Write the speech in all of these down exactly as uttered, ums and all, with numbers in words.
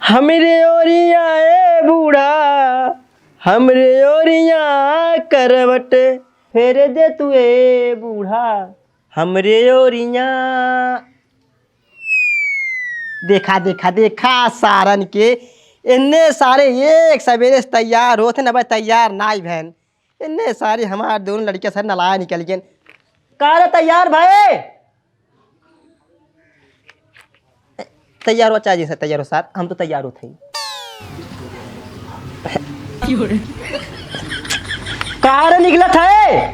हमरे ओरिया ए बूढ़ा, हमरे ओरिया करवट फेर दे तू ए बूढ़ा, हमरे ओरिया। देखा, देखा, देखा सारन के, इन्ने सारे एक सबेरे से तैयार होत हैं, अब तैयार नाई भैन। इन्ने सारे हमार दोनों लड़कियां सर नलाया निकल गए। का रे तैयार भाई? तैयार हो चाहे जैसे तैयार हो सर, हम तो तैयार होत हई। का रे निकलत है?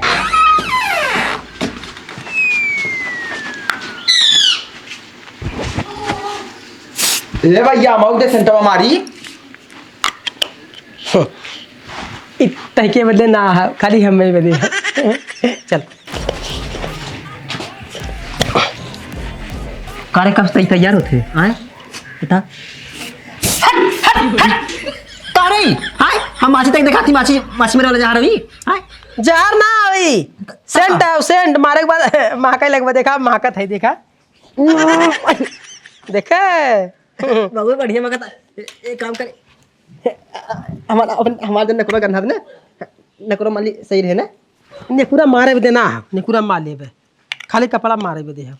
ए भैया, मऊ दे सेंटवा मारी। इ तहके बदे ना है, खाली हमें बदे है। चल। का रे, कब से तैयार होत है? आए? बता। हट, हट, हट। का रे? आए? हम माछी तक देखा थी, माछी, माछी मेरे वाला जहाँ रही। आए? जहर ना आवी। सेंट आओ, सेंट मारे के बाद, महकाई लगबा, देखा, महकत है, देखा। देखे? बहुत बढ़िया मगत। ए, एक काम करे, हमारा अपन, हमारा जो नकुरा गन्ना था ना, नकुरा माली सही रहे ना? नेकुरा मारे बदे ना, नेकुरा मार लेबे, खाली कपड़ा मारे बदे है।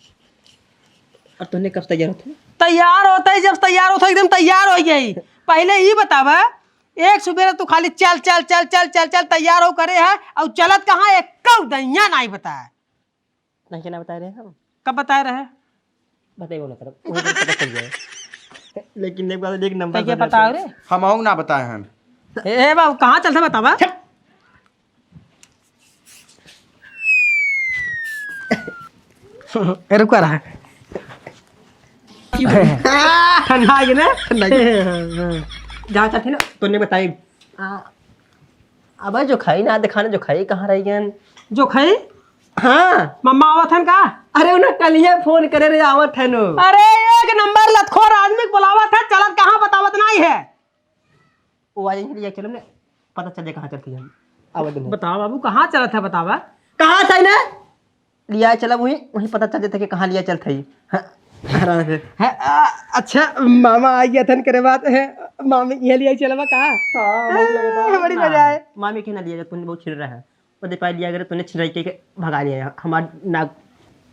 और तूने कब तैयार होते? तैयार होते ही, जब तैयार होते एकदम तैयार हो गई। पहले ही बतावा, एक सुबेरे तू खाली चल चल चल चल चल चल तैयार हो करे है, और चलत कहाँ एक कौ दैया नहीं बताए। नहीं, के ना बताए रहे हम? कब बताए रहे? बताइबो ना करब, वही दिन पता चल जाए। लेकिन एक बात, एक नंबर तै के बताओ रे? हम आऊँ ना बताए हम। ए, ए बाबू, कहाँ चलता बतावा? ए, रुका रहा। ठंडा आ गया ना? ठंडा आ गया। हाँ, हाँ। जहाँ चलते ना, तूने बताई। आ, अबे जो खाई ना, दिखाने जो खाई कहाँ रह गयन? जो खाई? हाँ। मम्मा आवत हन का? अरे उन्हें कलिया फोन करे रे, आवत है नो। अरे एक नंबर लतखोर आदमी के बुलावत है, चलत कहाँ बतावत नहीं है। वो आ जाएंगे, लिया चलो ने, पता चल जाए कहाँ चलती है। आवत नहीं। बताओ बाबू, कहाँ चलत है बतावा? कहाँ था इन्हें? लिया चला वहीं, वहीं पता चल जाता कि कहाँ लिया चलत है। हाँ, आराम से। हाँ, आ, अच्छा, मामा आ गया थन करे बात है, मामी ये लिया चला बा का? हाँ, बहुत लगता है। बड़ी मजा आए। मामी के ना लिया जा, तूने बहुत छिड़ रहा है। वो दे पाई लिया अगर तूने छिड़ाई के, के भगा लिया, हमार नाक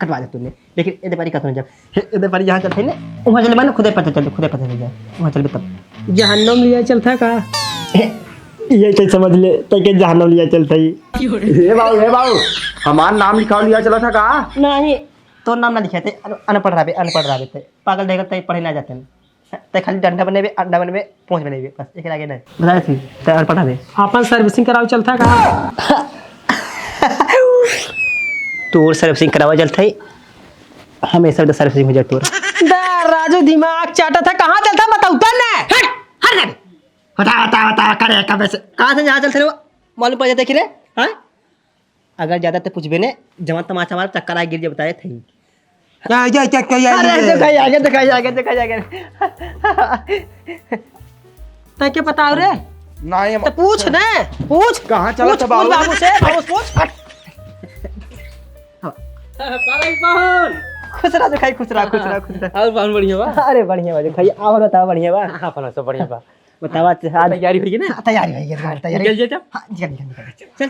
कटवा दे तूने। लेकिन ये दे पारी का तूने जब, ये दे पारी यहाँ चलते ना, वहाँ चले बा ना, खुदे पता चल, खुदे पता चल जाए, वहाँ चल तब। जहन्नुम लिया चलता का? ये तो समझ ले, तो के जहन्नुम लिया चलता ही। हे बाबू, हे बाबू, हमार नाम लिखाओ लिया चला था का? नहीं। तोर नाम ना लिखाते, अन-, अनपढ़ रहबे, अनपढ़ रहबे ते। पागल देख ते पढ़े ना जाते हैं। ते खाली डंडा बनेबे, अंडा बनेबे, पूंछ बनेबे, बस, एक आगे नहीं। बता दे, ते अनपढ़ रहबे। अपन servicing करावे चलता का? तोर servicing करावे चलता है, हमेशा तो servicing हो जाए तोर। दा राजू दिमाग चाटा था, कहाँ चलता बताओ तन्ने? हट, हट, हट। बता, बता, बता, करे कब से? कहाँ से यहाँ चलते रहो? मालूम पड़ जाता कि रे, हाँ? अगर ज्यादा ते पूछबे ने, जवान तमाचा मार चक्कर आ गिर जे बताए थे। क्या, क्या, क्या, क्या, क्या, अरे, ये? देखा, आगे, देखा, आगे, देखा, आगे। तै के बताओ रे? नहीं, हम तो पूछ ने, पूछ। कहाँ चला पूछ, था पूछ बाबू? बाबू से, बाबू से पूछ। हाँ। पागल पाहुन। खुश रहा, दिखाई, खुश रहा, खुश रहा, खुश रहा। और पाहुन बढ़िया बा? अरे, बढ़िया बा, दिखाई। और बताओ, बढ़िया बा? हाँ, अपना सब बढ़िया बा। बतावा, आज तैयारी होई ना? हाँ, तैयारी होई, एकदम तैयारी। निकल जाए तब? हाँ, निकल, निकल, निकल। चल,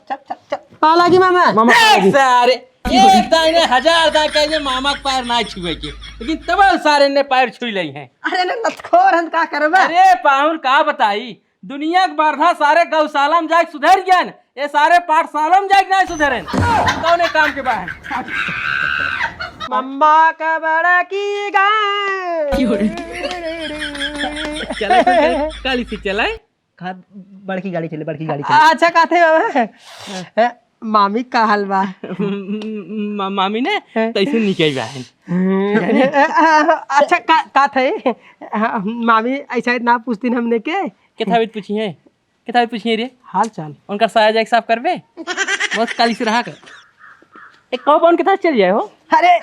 चल, चल। पाँव लागी मामा। मामा, पाँव ए, लागी। सारे, एक दाईं ने हजार दाईं कहे जे मामा के पैर ना छुए के, लेकिन तब सारे ने पैर छुई लई हैं। अरे ना, लतखोर हम का करबा? अरे पाहुन का बताई, दुनिया के बरधा सारे गौशाला में जाके सुधर गयन, ये सारे पाठशाला में जाके नहीं सुधरेन। कौने काम के बाहर? मम्मा का बड़ा की गाय। चले, चले, चले। काली से चले। कहाँ बड़की गाड़ी चले, बड़की गाड़ी चले। अच्छा, का थे बाबा? ए, मामी का हाल बा? मा-, मामी ने हैं? तैसे निकल बा है। हम्म, अच्छा, का, का थे? हाँ, मामी ऐसा ना पूछती हमने के। के था पूछी है? किताब पूछिए रे। हाल चाल। उनका साया जाके साफ करबे? बहुत काली से रहा कर। एक कहो बा उनके साथ चल जाए हो। अरे!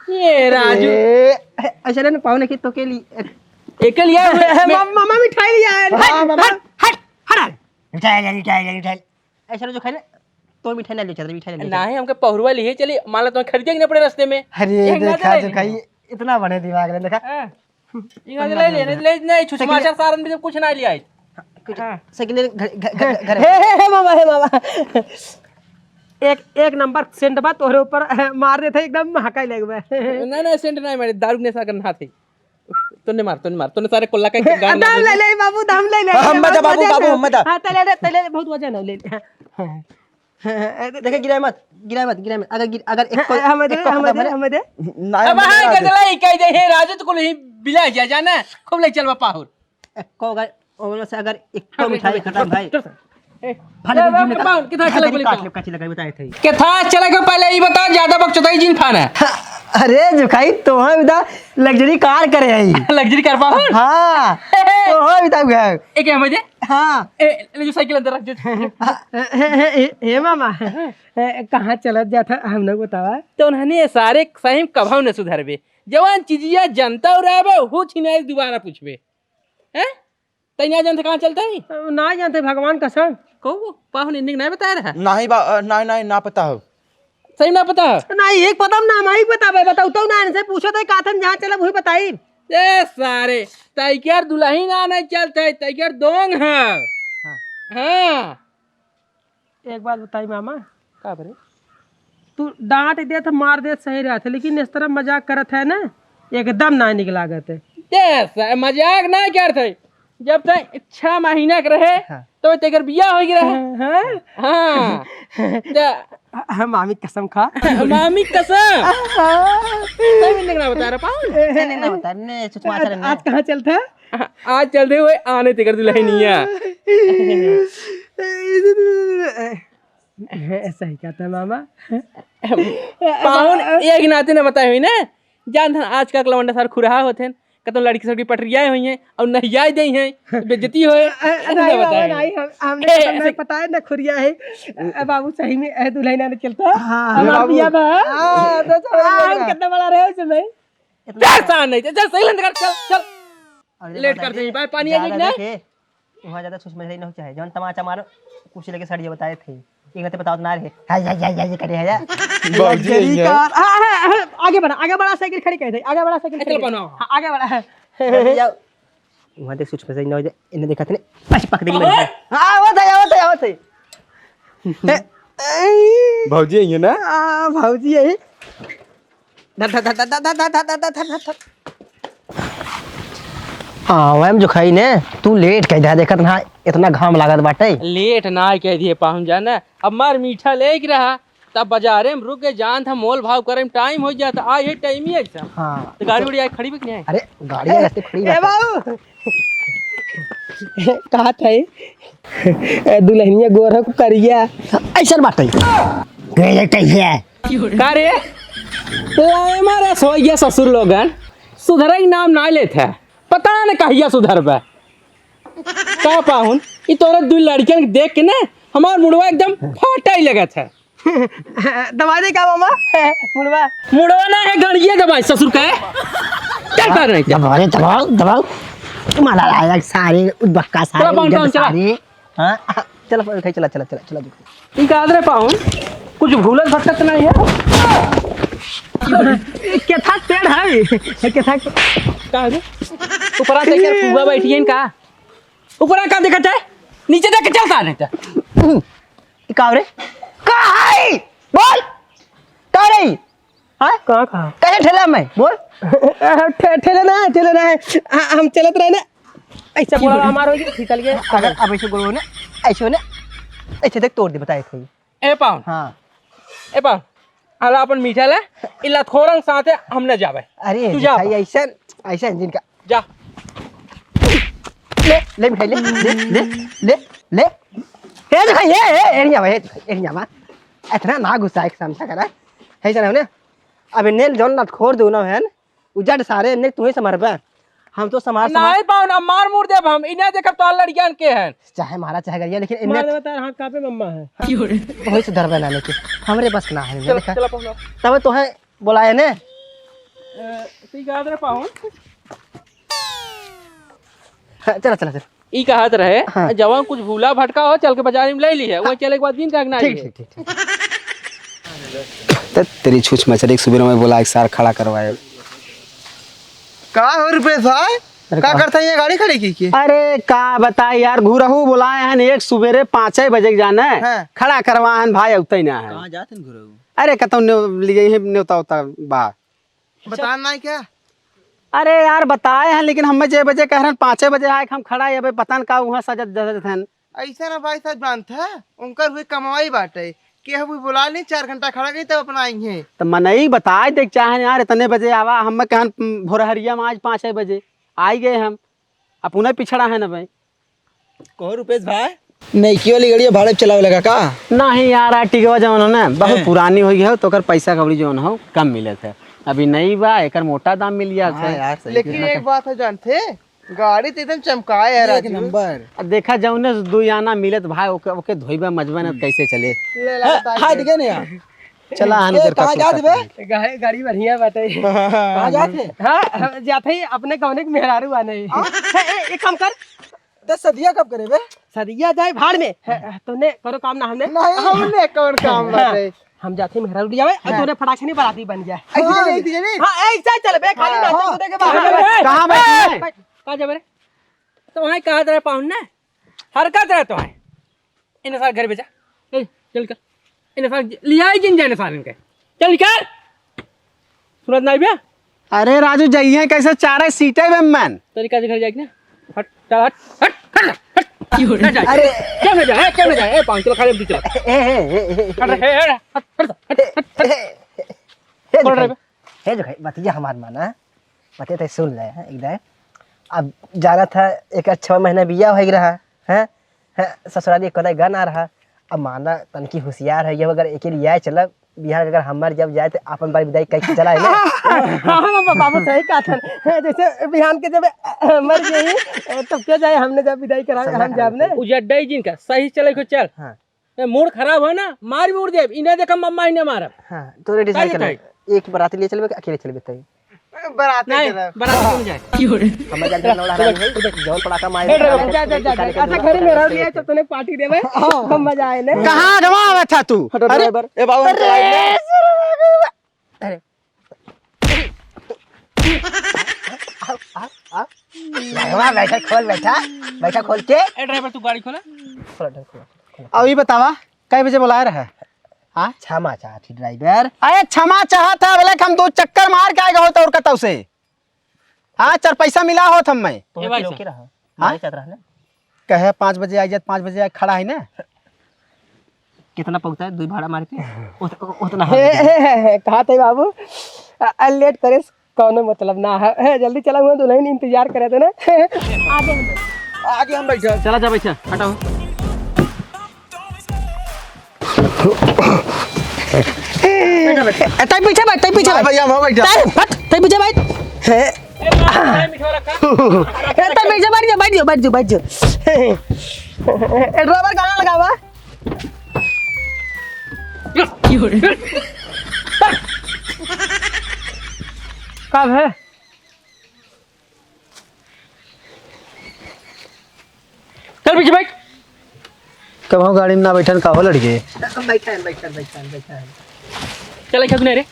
ये राजू। ए, ऐसे ना पाहुन के तो के लिए। एके लिए हुए हैं, मैं मा-, मामा मिठाई लिया है। हट, हाँ, मामा। हट, हट, हट, हट। मिठाई ले, मिठाई ले, मिठाई ले। ऐसे जो खाए ना, तो मिठाई ना ले चल, मिठाई ना ले चल। नहीं, हमके पहुरवा लिए चली, मान ला तुम्हें खरीदे के ना पड़े रास्ते में। अरे, एक ना देखा ले जो ली। कहीं इतना बड़े दिमाग रहे, देखा। हाँ। इहाँ से ले ले, ले, ले, नहीं, छुछमाचर सारन भी कुछ ना ले आई। कुछ हाँ। साइकिल ले, घर, घर, घर, घर। हे, हे, हे, मामा, हे, मामा। एक, एक नंबर सेंट बा तोहरे ऊपर, मार देते एकदम महकाई लगबे। नहीं, नहीं, सेंट नहीं मारे, दारू के नशा करना थे। तूने मार, तूने मार, तूने सारे कोल्ला का गान दाम मार ले दिया। ले बाबू, दाम ले ले। हाँ, हम मजा, बाबू, मजा बाबू, ले। हम मजा। हाँ, तले रे, तले रे, बहुत वजन हो, ले ले। हाँ। देखे, गिराए मत, गिराए मत, गिराए मत। अगर गिर-, अगर एक को, हाँ, हमें दे, एक को हमें खत्म दे, है ना? हमें दे। ना, अब हमें हाँ, ना दे। गजला ही कह दे, हे राजू, तो कुल ही बिला जा, जाना, खूब ले चलबा पाहुर। एक को अगर, ओमे से अगर एक को हाँ, मिठाई एक खत्म भाई। चल, चल। ए, फट ए, गई बाप जीभ रे, निकाल। पाहुर, कितना हाँ, चला तेरी गोली काट पाहुर? ले, काची लगाई, बताए थे। के था चला के पहले ई बता, ज्यादा बकचोदाई जिन फाना। अरे, जो खाई, तो हम इधर लग्जरी कार करे आई। लग्जरी कार पाहुर? हाँ, तो हम इधर गए। एक है मुझे? हाँ। ए, ले जो साइकिल अंदर रख, जो। हाँ, हे, हे, हे, हे, हे मामा, ए, कहाँ चलत जात ह, हम लोग बतावा। तो उन्होंने सारे सही में कभाव न सुधरबे। जवान चीजिया जनता और आवे, हो छिनाइल दोबारा पूछबे। हैं? तै ना जानते कहाँ चलता है? ना जानते, भगवान कसम। कहू, पाहुन इन्हें नहीं बताया रहा? नहीं बा-, अ, नहीं, नहीं, ना पता हो। सही ना पता है? नहीं, एक पता ना, नहीं पता भाई, बताओ तो ना, इनसे पूछो तो, काथन जहाँ चलब वही बताई। ए सारे, तैकर दुल्हन आने चलते, तैकर दोंग है। हाँ। हाँ। एक बात बताई मामा। का बरे? तू डांट देत, मार देत सही रहत है, लेकिन इस तरह मजाक करत है ना, एकदम ना निक लागत है। ए सारे, मजाक ना करत है। जब तक छह महीना के रहे, हाँ। तो तेकर बियाह हो गया रहे। हाँ। हाँ। तो हाँ, मामी कसम खा। मामी कसम। हाँ। सही में ना बता रहा, पाहुन। नहीं, नहीं, ना बता, नहीं, सुषमा चरण आज, ने। आज कहाँ चलता है? आज चलते हुए आने तेकर दुल्हनिया। सही कहता है मामा। पाहुन, एक नाते न बताए हुई ना, जान धन आज का लवंडा सार खुरहा होत हैं, कतौ लड़की सड़की पटरियाए हुई हैं और नहियाए दे हैं, बेइज्जती होए। अ, अ, इतना नहीं, बाबा, बताए। नहीं, हम, हमने ए, तो ऐसे पता है ना खुरिया है। अ, बाबू, सही में, ए, दुल्हन आने चलता। हाँ, हमार बाबू। बिया बा। हाँ, तो समझ हाँ, में हम आया। कितना बड़ा रहे उस समय। इतना पैसा नहीं, चल, चल, सही लंदर, चल, चल। अरे लेट बाबा, कर दे, भाई, पानी आ ज्यादा जाएगी ना? देखे। वहाँ ज्यादा सोच समझ रही ना हो चाहे, जौन तमाचा मारो, कुछ लेके सड़िया बताए थे। एक नाते बताओ तो ना रे। हाय, हाय, हाय, हाय, ये करे है यार। बाबूजी, लग्जरी यही है। कार। हाँ, हाँ, हाँ, आगे बढ़ा, आगे बढ़ा, साइकिल खड़ी कर दे, आगे बढ़ा, साइकिल ए, चल खड़ी कर दे। बनाओ। हाँ, आगे बढ़ा। अरे यार, वहाँ देख सोच समझ रही ना हो जाए, इन्हें देखा थे ना, बस पकड़ के अबे! बैठ गए। हाँ, आवत है, आवत है, आवत है। ए, ए, भौजी यही है ना? हाँ, भौजी यही। धर, धर, धर। हाँ, वैम जो खाई ने, तू लेट कह दे, देखत ना, इतना घाम लागत बाटे। लेट ना कह दिए पाहुन जाने, अब मार मीठा लेके रहा, तब बाजारे में रुक के जान था, मोल भाव करे में टाइम हो जाता, आ ये टाइम ही ऐसा। हाँ। तो गाड़ी उड़ी आई खड़ी भी कि नहीं? अरे, गाड़ी ए, ऐसे खड़ी ए, रहता। बाबू। कहा था ये? ए, दुल्हनिया गोर हो करिया। ऐसा बात है। गए कहिए। का रे? लाए मारे सोइया ससुर लोगन, सुधरे के नाम ना लेत है। पता न कहिया सुधरबे। का पाहुन, ई तोरे दुइ लड़कियन के देख के ना हमार मुड़वा एकदम फाटे लगत है। दबा दे का मामा? मुड़वा। मुड़वा ना है, गड़िया दबाई ससुर का। चल कर नहीं। दबाओ रे, दबाओ, दबाओ। तुम्हारा लायक सारे उद्बक्का सारे चला, पाहुन, उधर पाहुन, चला। सारे। हाँ, चला, चला, चला, चला, चला, चला। ई का रे पाहुन, कुछ भूलत भटकत नहीं है। केथा पेड़ है, केथा। का रे? ऊपरा से क्या कुआ बैठी है इनका? ऊपरा का देखत है? नीचे देख के चलता नहीं था। ई का रे? का है? बोल। का रे? हाँ? कहाँ, कहाँ? कहे ठेला में, बोल। ठे-, ठेला ना है, ठेला ना है। हाँ, हम चलत रहे ना। ऐसा बोला हमार हो गया, फिसल गया। अगर अब ऐसे गोल हो ना, ऐसे हो ना, ऐसे देख तोड़ दे, बताए थे। ए पाहुन। हाँ। ए पाहुन, आला अपन मीठा ले, ई लतखोरन साथे हम न जावे। अरे, तू जा भाई, अपन। ऐसा, ऐसा इंजन का। जा। ले, ले मिठाई, ले, ले, ले, ले, ले। ए, दिखाई, ए, ए, एरिया में, ए, एरिया में। इतना ना गुस्सा है, समझा करा। है चला ने? अबे नेल जौन लतखोर दो ना है, उजड़ सारे ने तू ही संभारबे। हम तो संभार, संभार। नहीं पाहुन, अब मार मुड़ देब हम। इन्हें देखब तो लड़कियन के हैं। चाहे मारा, चाहे गरिया, लेकिन इन्हें मार देबे तार हाथ कांपे, मम्मा है। वही सुधरबे ना लेके। हमरे बस ना है, चलो, देखा। चलो पाहुन। तब तो है बोलाए ने। ए, ठीक है, रे पाहुन। हाँ, चला, चला, चला। ई कहत रहे, हाँ। जवन कुछ भूला भटका हो, चल के बाजार में ले ली है, वहीं चले के बाद दिन का ना ठीक, लिए। ठीक, ठीक, ठीक। तो तेरी छूछ मचरी, सुबह में बोला एक सार खड़ा करवाए। का हो रुपेश भाई? अरे का का? करता है ये गाड़ी खड़ी की, की? अरे का बताई यार, घुरहू बोलाए हन एक सुबेरे पाँचे बजे के जाने, हाँ। खड़ा करवाए हन भाई, अउते ना है। कहाँ जात हन घुरहू? अरे कतौ न्यो-, लिए ही न्योता उता बा। बता ना क्या? अरे यार बताए हैं, लेकिन हमें जे बजे कह रहे हैं पाँचे बजे आए, हम खड़ा है, अबे पता न का वहाँ सजत धजत हैं। ऐसा ना भाई साहब जानत है, उनकर हुई कमाई बाटे, केहू भी बुला ली, चार घंटा खड़ा करी तब अपना आई हैं। तो मनई बताए देख चाहे यार, इतने बजे आवा, हम कहन भोरहरिया में आज पाँचे बजे आई गए हम, अब उन्हें पिछड़ा है ना भाई। कहो रुपेश भाई, नईकी वाली गड़िया भाड़े पे चलावे लगा का? नहीं यार, Ertiga जौन हो ना, बहुत हैं। पुरानी हो गई हो, तो ओकर पैसा कौड़ी जौन हो, कम मिलत है। अभी नई बा, एकर मोटा दाम मिल जात हाँ है। यार, सही लेकिन कहा। एक बात है जानते, गाड़ी तो एकदम चमकाए है एक राजू। नंबर। अब देखा जौने दू आना मिलत भाई, ओके, ओके धोइबा मजबा ना कैसे चले। ले ला, हाँ, बता हाँ, दे। ठीक है ना यार। चला, हम ए, उधर का कहाँ जात बे? गा-, गाड़ी बढ़िया बाटे। कहाँ जात है? हाँ, हम जात है अपने कौने के मेहरारू आने। हाँ? ए, ए, एक काम कर। तो सदिया कब करे बे? सदिया जाए भाड़ में। है, तूने करो काम ना हमने। नहीं, हमने कौन काम हाँ, बाटे? हम जाते मेहरारू ले आवे और हाँ। तूने फटाक से नहीं बराती बन जाए। ऐसे चले, ऐसे चले। हाँ, ऐसा चल बे, खाली हाँ। नाश्ता कूदे के बाद। कहाँ बैठे? कहाँ जाबे रे? तो वहीं कहा तेरा पाहुन ना? हरकत रहे तो है। इन्हें सार घर भेजा। ए, चल कर। इन्हें सार लिया ही जिन जाने सार इनके। चल निकल। सुनत नहीं बे? अरे राजू, जइहे कैसे चारे सीटे बे मन। तरीका से घर जाए कि ना? हट, चल हट, हट, हट, हट। क्यों रे? ना जाए। अरे। क्यों ना जाए? क्यों ना जाए? ए, पाँच किलो खा ले, हम दू किलो। ए, ए, ए, ए, हट रे, ए, ए, हट, हट, हट, हट, हट। ए, ए, ए, कौन रे बे? हे जो भाई, बतिया हमार माना, बतिया तै सुन ले, हैं, एकदम। अब जाना था, एक छह महीना बिया हो रहा, हैं? हैं, ससुराली कोने गन आ रहा। अब माना, तनकी होशियार है, ये अगर अकेले आए चलब, बिहार अगर हम मर जब जाए, तो अपन बारी विदाई कैसे चला है ना? हाँ, हाँ, बाबू सही कहा था। हैं, जैसे बिहान के जब, अ, मर गई, अ, तब क्या जाए, हमने जब विदाई करा, हम जाब ने। उजड्डई जिनका, सही चले को चल। हाँ। ए, मूड खराब हो ना, मार भी उड़ देब। इन्हें देखा, मम्मा इन्हें मारब। हाँ, तो रेडी काहे साइकिल बताई? एक बाराती ले चलबे, अकेले चलबे तई? बाराती नहीं, चलब। बाराती क्यों जाए? क्यों रे? हमें जाके लौड़ा रहा है, जौन पड़ाका मारे। ए, ड्राइवर, जा, जा, जा, जा। अच्छा, घरे में रह लिया, तो तूने पार्टी देवे, हाँ। हम मजा आए ने। कहाँ गवा आवे था तू? हटो, अरे, ड्राइवर। ए, बाबू, हम अरे, चलाएंगे। अरे, आ, आ, आ। बैठा, बैठा, खोल, बैठा। बैठा, खोल के। ए, ड्राइवर, तू गाड़ी खोला। खोला, खोला, खोला। अब ई बतावा, कै बजे बोलाए रहे? हाँ? क्षमा चाहत ही, ड्राइवर। अरे, क्षमा चाहत है, बोले कि हम दो चक्कर मार के आए गए होते और कतौ से। हाँ, चार पैसा मिला होत हम मैं। ए, भाई साहब। हाँ? मारे चाहत रहले। कहे पाँच बजे आ जात, पाँच बजे आ खड़ा है ना। कितना पहुँचा है, दुई भाड़ा मार के? उत-, उतना हे, हे, हे, हे, कहा थे बाबू, अ, अ, लेट करे से कौनो मतलब ना है। हे, जल्दी चला हुआ, दुल्हन इंतजार करे थे ना। आगे हम। आगे हम बैठे। चला जा, बैठा, हटाओ। ए, तै पीछे बैठ, तै पीछे बैठ। भैया, हम बैठा। तै हट, तै पीछे बैठ। हे। ए, बाप, काय मिठवा रखा? ए, तै पीछे बैठ जा, बैठ जा, बैठ जा, बैठ जा। ए, ड्राइवर गाना लगावा। का है? चल पीछे बैठ। कबहूँ गाड़ी में ना बैठन का हो लड़के? बैठन, बैठन, बैठन, बैठन। चल, एक रे।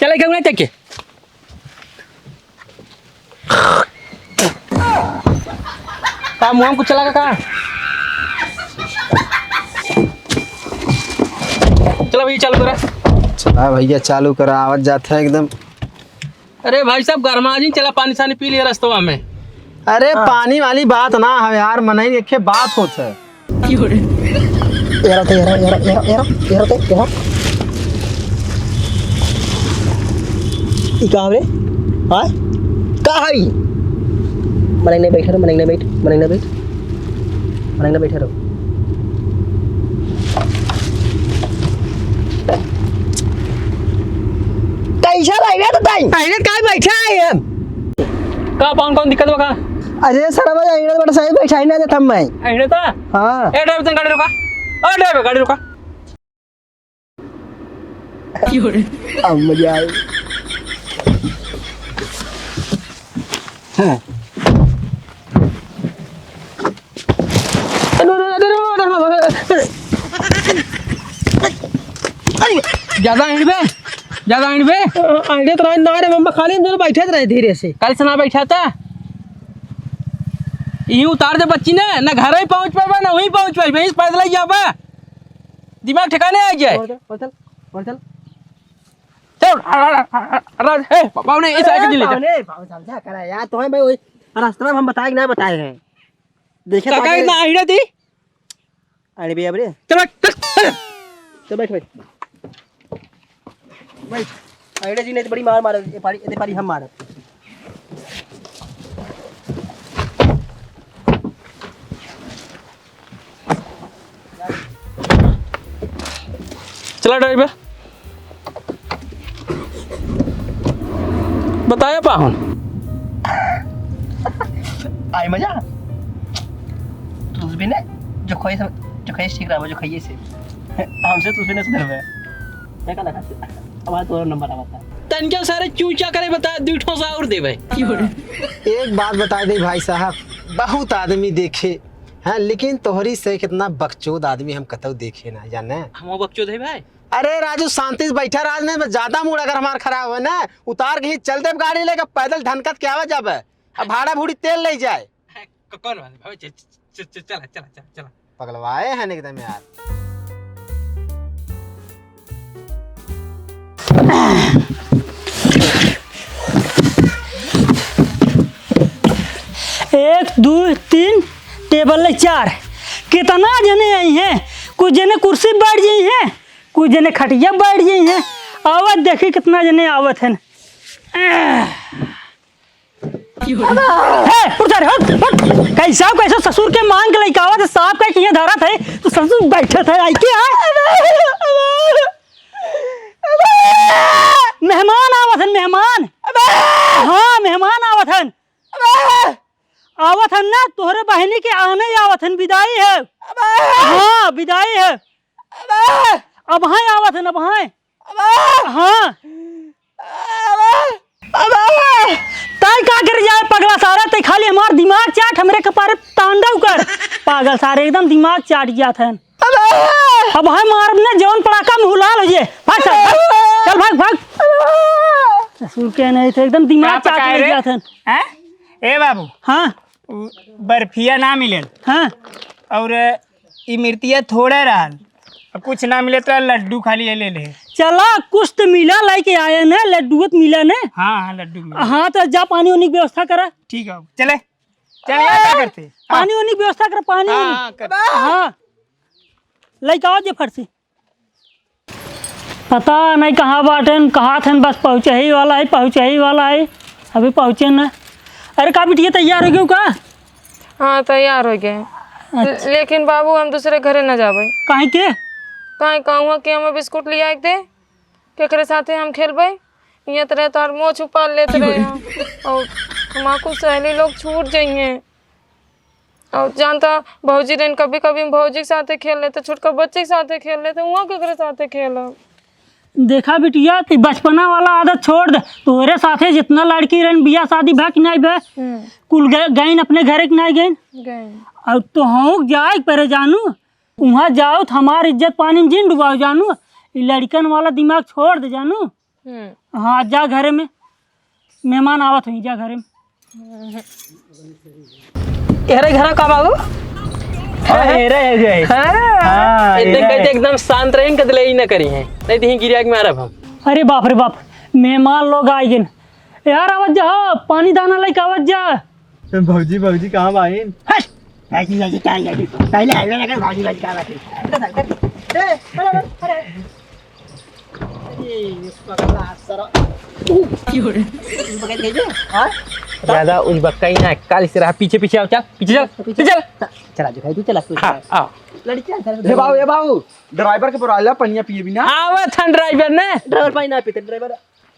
चल, एक तक के। का मुँह में कुछ चला का? चला भैया, चालू करा। चला भैया, चालू करा, आवाज जात है एकदम। अरे भाई साहब, गरमा जी, चला पानी सानी पी लिया रस्तवा में। अरे हाँ। पानी वाली बात ना है यार, मनई एके बात होत है। एरा तो, era, era, era, era, era तो, एरा। ई का हवे? हाँ? का हई? मनई नहीं बैठ रहो, मनई नहीं बैठ, मनई नहीं बैठ। मनई नहीं बैठे रहो। कैसा बैठा तो ताई? पहले काय बैठा है हम? का पाहुन कौन दिक्कत बा का? अरे सरवा, अहिड़े बड़ा सही बैठा ही ना देता मैं। अहिड़े तो? हाँ। ए ड्राइवर, तन गाड़ी रुका। ओ ड्राइवर, गाड़ी रुका। अब मजा आए। हाँ। ज्यादा अइँड़बे? ज्यादा अइँड़बे? अ, अइँड़े तो रहे ना रे मम्मा, खाली हम दोनों बैठे रहे धीरे से। कल से ना बैठा था? यहीं उतार दे बच्ची ने, ना घर ही पहुँच पाबे, ना वहीं पहुँच पाबे, यहीं से पैदल ही जाबे। दिमाग ठिकाने आ जाए। और चल, और चल, और चल। चल, आ, आ, ए, पाहुने, इस आगे ले जा। पाहुने, पाहुने, समझा करा यार, तो है भाई, वही रास्ता में हम बताए कि ना बताए हैं। देखे काका, ताकि इतना अइँड़े दी? अरे भैया, अरे। चल, बैठ, चल, चल। चल, बैठ, बैठ। बैठ। अरे जी, नहीं तो बड़ी मार मारे, ये पारी, ये पारी हम मारे। चला ड्राइवर। बताया पाहुन। आई मजा। तू भी ने जो खाई से, जो खाई ठीक रहा, जो खाइए से। हमसे तू भी ने सुधरबे। देखा, देखा। अब आज तोरा नंबर आवता। तनके सारे चूचा करे बता, दू ठो सा और देबे। एक बात बता दे भाई साहब, बहुत आदमी देखे हैं, लेकिन तोहरी से कितना बकचोद आदमी हम कतौ देखे ना, जाने। हम बकचोद है भाई? अरे राजू, शांति से बैठा रह, नहीं, ज्यादा मूड अगर हमार खराब हो ना, उतार के ही चल देब गाड़ी लेके, पैदल ढनकत के आवे जाबे। अब भाड़ा भूड़ी तेल ले जाए। क-, कौन बात है? भाई, च-, च-, च-, चला, चला, चला, चला। पगलवाए हैं एकदम यार। एक, दू, तीन, टेबल ले चार। कितना जने आई हैं? कुछ जने कुर्सी बैठ जाई हैं, कुछ जने खटिया बैठ जाई हैं। आवत देखी कितना जने आवत हैं। ए, उठ जा रे, उठ, उठ। कैसा, कैसा ससुर के मांग के लइका आवत है, साहब का किहे धरत है, तो ससुर बैठत है, आई के आए? मेहमान आवत हन, मेहमान। हाँ, मेहमान आवत हन। आवत हन ना, तोहरे बहिनी के आने आवत हन, विदाई है। हाँ, विदाई है। अबहीं आवत हन, अबहीं। हाँ। तै का कर जाए पगला सारे, तै खाली हमार दिमाग चाट, हमरे कपारे तांडव कर। पागल सारे, एकदम दिमाग चाट जात हन। अबहीं मारब ने जौन पड़ाका में हुलाल हो जे। भाग सारे, भाग। चल भाग, भाग। ससुर के नहीं थे, एकदम दिमाग का पकाए चाट रे? जात हन। हैं? ए बाबू। हाँ। उ बर्फिया ना मिलेल। हाँ। और इमरतिया थोड़ा रहल। अब कुछ ना मिले तो लड्डू खाली ये ले ले। चला, कुछ तो मिला, लेके आए ने, लड्डू तो मिला ने। हाँ, हाँ, लड्डू मिला। हाँ, तो जा पानी उनी की व्यवस्था करा। ठीक है, चले। चल, यहाँ क्या करते? हाँ। पानी उनी की व्यवस्था करा, पानी हाँ, उनी। हाँ, कर। हाँ। लेके आओ जे फरसी। पता नहीं कहाँ बाटेन, कहाँ थेन, बस पहुँचे ही वाला है, पहुँचे ही वाला है, अभी पहुँचे न। अरे का बिटिया, तैयार हो गयो का? हाँ, तैयार हो गए। अच्छा। ले-, लेकिन बाबू, हम दूसरे घरे न जाबे। काहे के? काहे कहूँ कि हमें बिस्कुट लिया के दे, केकरे साथे हम खेलबे? इहाँ त रहे तोहार मोछ उपार लेत रहे हम। और हमार कुछ सहेली लोग छूट जइहें। और जानता, भौजी रहन, कभी-कभी हम भौजी के साथे खेल लेते, छोटका बच्चे के साथे खेल लेते, उहाँ केकरे साथे खेलब? देखा बिटिया, तू बचपना वाला आदत छोड़ दे। तोरे साथे जितना लड़की रहन, बियाह शादी भा कि नाहीं भा? हम्म। कुल गए, गइन अपने घरे कि नाहीं गइन? गइन। और तोहूँ जाए के परे जानू, उहाँ जाओ त हमार इज्जत पानी में जिन डुबाओ जानू। ई लड़कन वाला दिमाग छोड़ दे जानू। हम्म। हाँ, जा घरे में, मेहमान आवत होई, जा घरे में। हम्म। एहरे घरा का बाबू? हाँ, एहरे है जे। हाँ। हाँ, एकदम एहरे। कहते एकदम शांत रहे, कदले ही ना करी है, नहीं तो ही गिरिया के मारब हम। अरे बाप रे बाप, मेहमान लोग आइ गइन। यार, आवत जा, हाँ, पानी दाना लेके आवत जा। ए, भौजी, भौजी, कहाँ बाइन? हट! भौजी, भौजी, कहाँ गई? पहले आइए ना, भौजी, भौजी, कहाँ बाइन? ए, अरे, अरे, अरे। अरे, पगला, सर। तू की हो रे? तू पकड़ गई जो? हाँ? ज्यादा उजबक्का ही ना, काल से रहा, पीछे, पीछे आओ, चल, पीछे चल, पीछे चल। चला, दिखाई तू, चला, तू हाँ, चला। आओ। लड़कियाँ, चल, ए बाबू, ए बाबू, ड्राइवर के बुला ला, पनिया पिए बिना। आवत हन ड्राइवर ने। ड्राइवर पानी ना पीते, ड्राइवर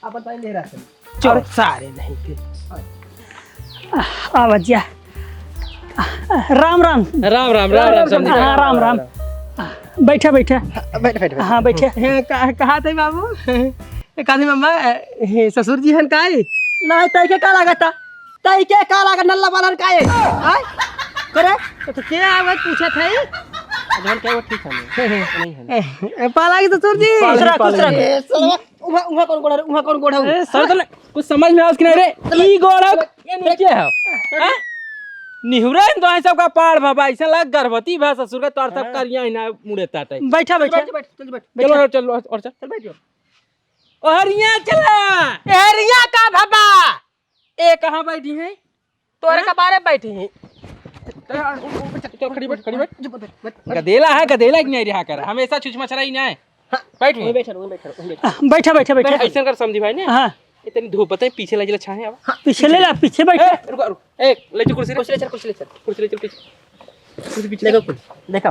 अपन पानी ले रहा है। चोर सारे नहीं थे। आवा जा। राम राम। राम राम, राम राम, समधी। हाँ, राम राम। बैठा, बैठा। बैठ, बैठ, बैठ। हाँ, बैठा। हे, का, कहा थे बाबू? ए, काली मम्मा, ए, हे, ससुर जी हन काई? ना, तई के का लागत? तई के का लागत नल्ला वालन काई? आय? करे? तो, तो के आवत पूछत है? जवन क्या वो ठीक है, नहीं है। ए, ए, पाला की ससुर जी। पाला, खुश रह, खुश पाला। रह। ए, साला, उहाँ, उहाँ कौन गोड़ा रे? उहाँ कौन गोड़ा है? ए, सर, तोले कुछ समझ में आवत कि नहीं रे? ई गोड़ा, ये नीचे है। हैं? निहुरे इन दोहे सबका पाड़ भा, ऐसा लग गर्भवती भा ससुर का, तोर सब हाँ। करिया ही ना मुड़े ताटे। बैठा, बैठा। बैठ, बैठ, चल, बैठ। चलो, बैठा। चलो, और चल। चल, बैठ जाओ। ओहरिया चला। एहरिया का भबा? ए कहाँ बैठी हैं? तोरे हाँ? कपारे बैठी हैं। चल, आ, उ, उ, चल, खड़ी बैठ, खड़ी बैठ। जो, बैठ, बैठ, बैठ। गदेला है, गदेला कि नहीं रहा कर, हमेशा छुछ मचरा ही ना है। हाँ, बैठ वहीं। वहीं बैठ, वहीं बैठ, वहीं बैठ। आ, बैठा, बैठा, बैठा। बैठ, ऐसा कर समधी भाई ने। हाँ। इतनी धूप बताए, पीछे ले चला छाहे अब। हाँ, पीछे ले ला, पीछे बैठ। ए, रुक, रुक। ए, ले चल कुर्सी रे। कुर्सी ले चल, कुर्सी ले चल। कुर्सी ले चल पीछे। कुर्सी पीछे। देखो कुर्सी, देखो।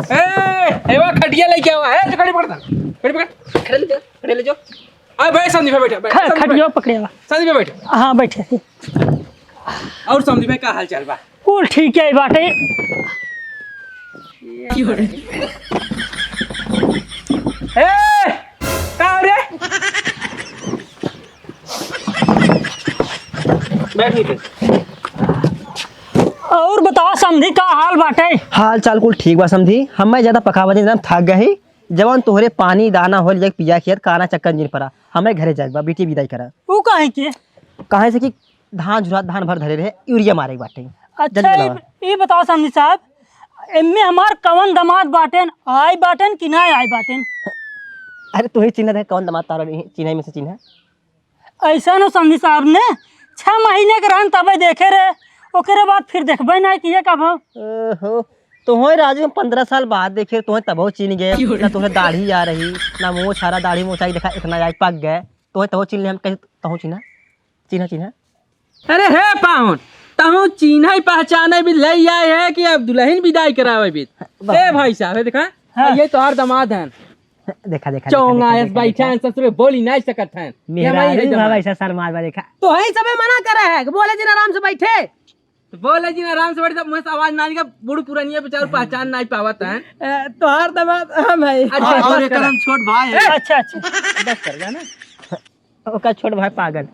ए, ए, वा खटिया लेके आवा। ए, जो खड़ी पकड़ था। खड़ी पकड़। खड़े ले जा, खड़े ले जा। आ भाई, संदीप भाई बैठा, बैठा, ख-, संदीप भाई। खटिया पकड़े वा। संदीप भाई बैठा। हाँ, बैठे। और संदीप भाई का हाल चाल बा? कुल ठीक है बाटे। ए, का हो रे? बैठ नीचे। और बताओ समधी, का हाल बाटे? हाल चाल कुल ठीक बा समधी। हमें ज्यादा पकावत नहीं, एकदम थक गए ही। जवन तोहरे पानी दाना होल, एक पिया खेत, काना चक्कर जिन परा। हमें घरे जाए बा, बेटी विदाई करा। ऊ काहे के? काहे से कि धान झुरा, धान भर धरे रहे, यूरिया मारे के बाटे। अच्छा, जल्दी ई, बुलावा। ई बताओ समधी साहब, एम्मे हमार कवन दामाद बाटेन, आई बाटेन कि ना आई बाटेन? अरे तू ही चिन्ह दे, कवन दामाद तारा चिन्ह में से चिन्ह? ऐसा न समधी साहब ने छह महीने के रहन तबे देखे रहे, ओकरे बाद फिर देखबे ना किए कब। ओहो, तो होए राजू, हम पन्द्रह साल बाद देखे, तोहे तबो चिन्ह गए, ना तोहे दाढ़ी आ रही, ना मोछ आ रहा, दाढ़ी मोछ आई, देखा इतना आई पक गए, तोहे तबो चिन्ह ले, हम कहीं तहु चिन्ह, चिन्ह, चिन्ह। अरे हे पाहुन, तहु चिन्ह पहचाने भी ले आए है कि अब दुल्हन विदाई करावे भी। वाह। ए भाई साहब, हे देखा, हाँ। ये तोहार दामाद हैं। देखा, देखा, देखा, चोंगा देखा, ऐस देखा, बैठा देखा। हैं, ससुरे बोली नहीं सकत हैं। ये हमारी मेहरारू है भाव जमाई। ऐसा शर्मा बा, देखा। तो है सबे मना करे है कि बोले जिन आराम से बैठे। तो बोले जिन आराम से बैठे, तो मुँह से आवाज ना निकल, बूढ़ पुरानिया बेचारू पहचान नहीं पावत हैं। अ, तोहार दामाद हम है। अच्छा, और बस एकर करा। हम छोट भाई है। अच्छा, अच्छा। बस कर जा ना। ओकर छोट भाई पागल।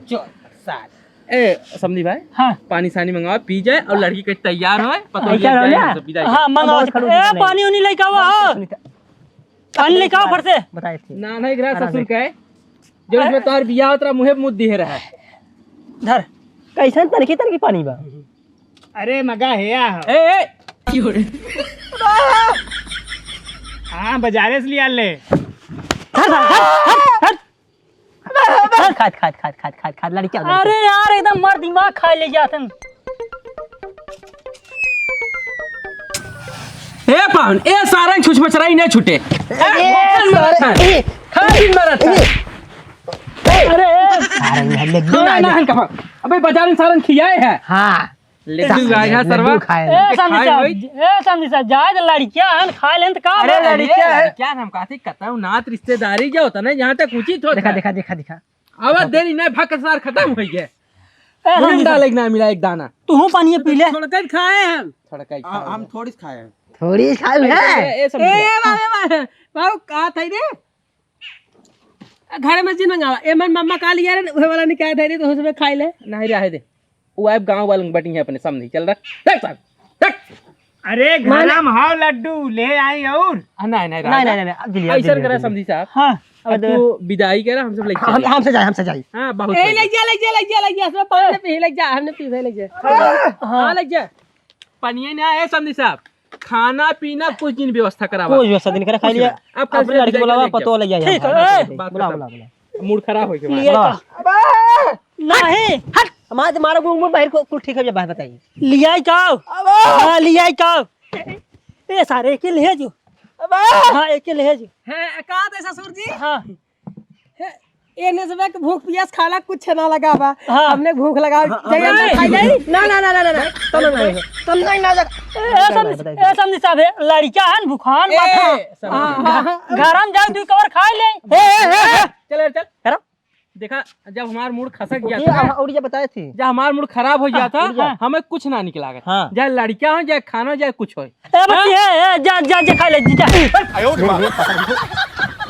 चल, साल। ए, समधी भाई, हाँ। पानी सानी मंगावा, पी जाए और लड़की के तैयार होए, पतोहिया ऐसा हो जाए, ना? हम सब विदाई हाँ, करें। मंगावा। बहुत खड़ूस ए, बनाई। पानी उनी लेके आवा, हाँ। सुनीता। पानी लेके आवा फट से। बताए थे। ना, नहीं, गिरा हाँ, ससुर देख। का है। जो अरे। इसमें तोहार बियाह होत रहा, मुँहे मुँह दिहे रहा है। धर। कैसन तनकी तनकी पानी बा? अरे, मगा है या हो। ए, ए। हाँ, बाजारे से लिया ले। धर, धर, धर, धर, धर। खात, खात, खात, लड़किया, लड़किया। अरे यार, एकदम मार दिमाग खा ले जातन। ए पाहुन, ए सारन छुछ मचराई नहीं छूटे। ए, ए, खाली सारे, मारत है। ए। खाली मारत है। ए। अरे, ए। सारन में लड्डू खाना ना ना दे। हन कहाँ? अबे बाजार में सारन खियाए है। हाँ। लड्डू सा-, खाए है लड्डू सरवा। खाए। ए, समधी साहब, ए, समधी साहब, जाए दे, लड़किया हन, खा लेन त का अरे, बा? लड़किया है। लड़किया हम कहते कतौ नात रिश्तेदारी जो होता ना, जहाँ तक उचित होता देखा, है। देखा, देखा, देखा। अब देरी नहीं, भाग के सार खत्म हो गया। ए, मुंह समधी साहब। डाले के ना मिला एक दाना। तू हूँ पानी पी ले। थोड़ा कहीं खाए हम। थोड़ा कहीं हम, खाए हम हैं। थोड़ी खाए हैं। थोड़ी खाए हैं। ए, ए, समधी ए, साहब। बाबू, बाबू, बाबू, का था रे? घर में जिन मंगावा, ए मन मम्मा का लिया रे, उहे वाला निकाल दे रे, तो उसमें खाई ले। नहीं रहे दे, वो अब गाँव वालों की बटी है अपने समधी, चल रख, रख साहब, रख। अरे माने घर में हाव लड्डू ले आई और। आ, नहीं, नहीं, नहीं, राजा। नहीं, नहीं, नहीं, अब दिलिया, ऐसा दिलिया, करा दिलिया। समधी साहब, हाँ। अब अब तो तू विदाई करा, हम सब लेके हम, चले। हमसे जाए, हमसे जाए। हाँ, बहुत ए, बढ़िया। ले जा, ले जा, ले जा, ले जा, सब पानी पी, ले जा, हमने पी, ले जा। हाँ। हाँ, ले जा। पनिया ना है समधी साहब, खाना पीना कुछ दिन व्यवस्था करावा। कुछ व्यवस्था दिन करा, खा कुछ लिया। नहीं। अब कल अपनी से लड़की बुलावा, पतो ले जाए। ठीक है, हाँ, ए। बात बुला, खत्म। बुला, बुला। मूड खराब हो गया। लिया बुला। का? नहीं। हट, हमारे मारो गुंग में बाहर को कुल ठीक है, जब बात बताइए। लिया का? हाँ, लिया का? ए सारे, एके ले जो। हाँ, एके ले जो। है, का दे ससुर जी? हाँ। हे, एने से बे भूख पियास खाला कुछ ना लगा बा। हाँ। हमने भूख लगा, हाँ, जगह हाँ। में खाई जाई। ना, ना, ना, ना, ना, ना। तुम नहीं, तुम नहीं ना जा। ए, ए, समधी, बताइए। ए, समधी साहब, हे, लड़का है न, भूखान ए, बात है। समधी। हाँ, हाँ, हाँ। घर में जाओ, दू कवर खा ले। ए, ए, ए, ए। चल, चल। करो। देखा, जब हमार मूड खसक गया ये था ना, हम और ये बताए थे। जब हमार मूड खराब हो गया हाँ, था, उड़ गया। हमें कुछ ना निकला। हाँ। चाहे लड़का हो, चाहे खाना, चाहे कुछ हो। ए, बच्ची, हाँ? ए, ए, जा, जा, जा, खा ले, जा।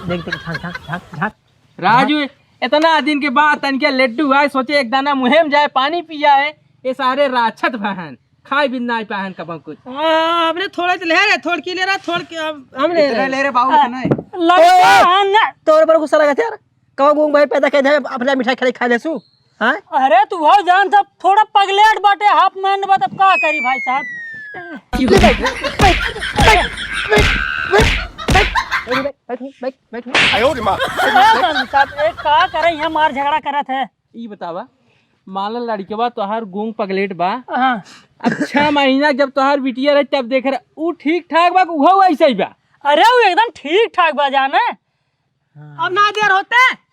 देख, देख, झांक, झांक, झांक, झांक। राजू, इतना दिन के बाद तनके लड्डू आए, सोचे एक दाना मुँहे में जाए, पानी पी जाए। ये सारे राक्षस भहन, खाए बिन नाई पाहन कबहुँ कुछ। हाँ, हमने थोड़े तो ले रहे, थोड़ की ले रहा, थोड़ के हम, हम ले इतने रहे। ले रहे बाबू, इतने। लड़का ओए, है ना। तोर पर गुस्सा लगा यार। कहो गूंग भाई पैदा कर दे, अपना मिठाई खाली खा लेसु। हाँ? अरे तू हो जान सब थोड़ा पगलेट बाटे, हाफ मैंड बा, तब का करी भाई साहब? ले बैठ, बैठ, बैठ, बैठ, बैठ, बैठ, बैठ, बैठ, बैठ। आयो रे माँ। ए, साहब, ए, का करे यहाँ मार झगड़ा करत है? ई बतावा, मान ला लड़कवा तोहार गूंग पगलेट बा। हाँ। अब छह महीना जब तोहार बिटिया रही तब देख रहा, ऊ ठीक ठाक बा कि उहो वैसे ही बा? अरे ऊ एकदम ठीक ठाक बा जाने। अब ना देर होते।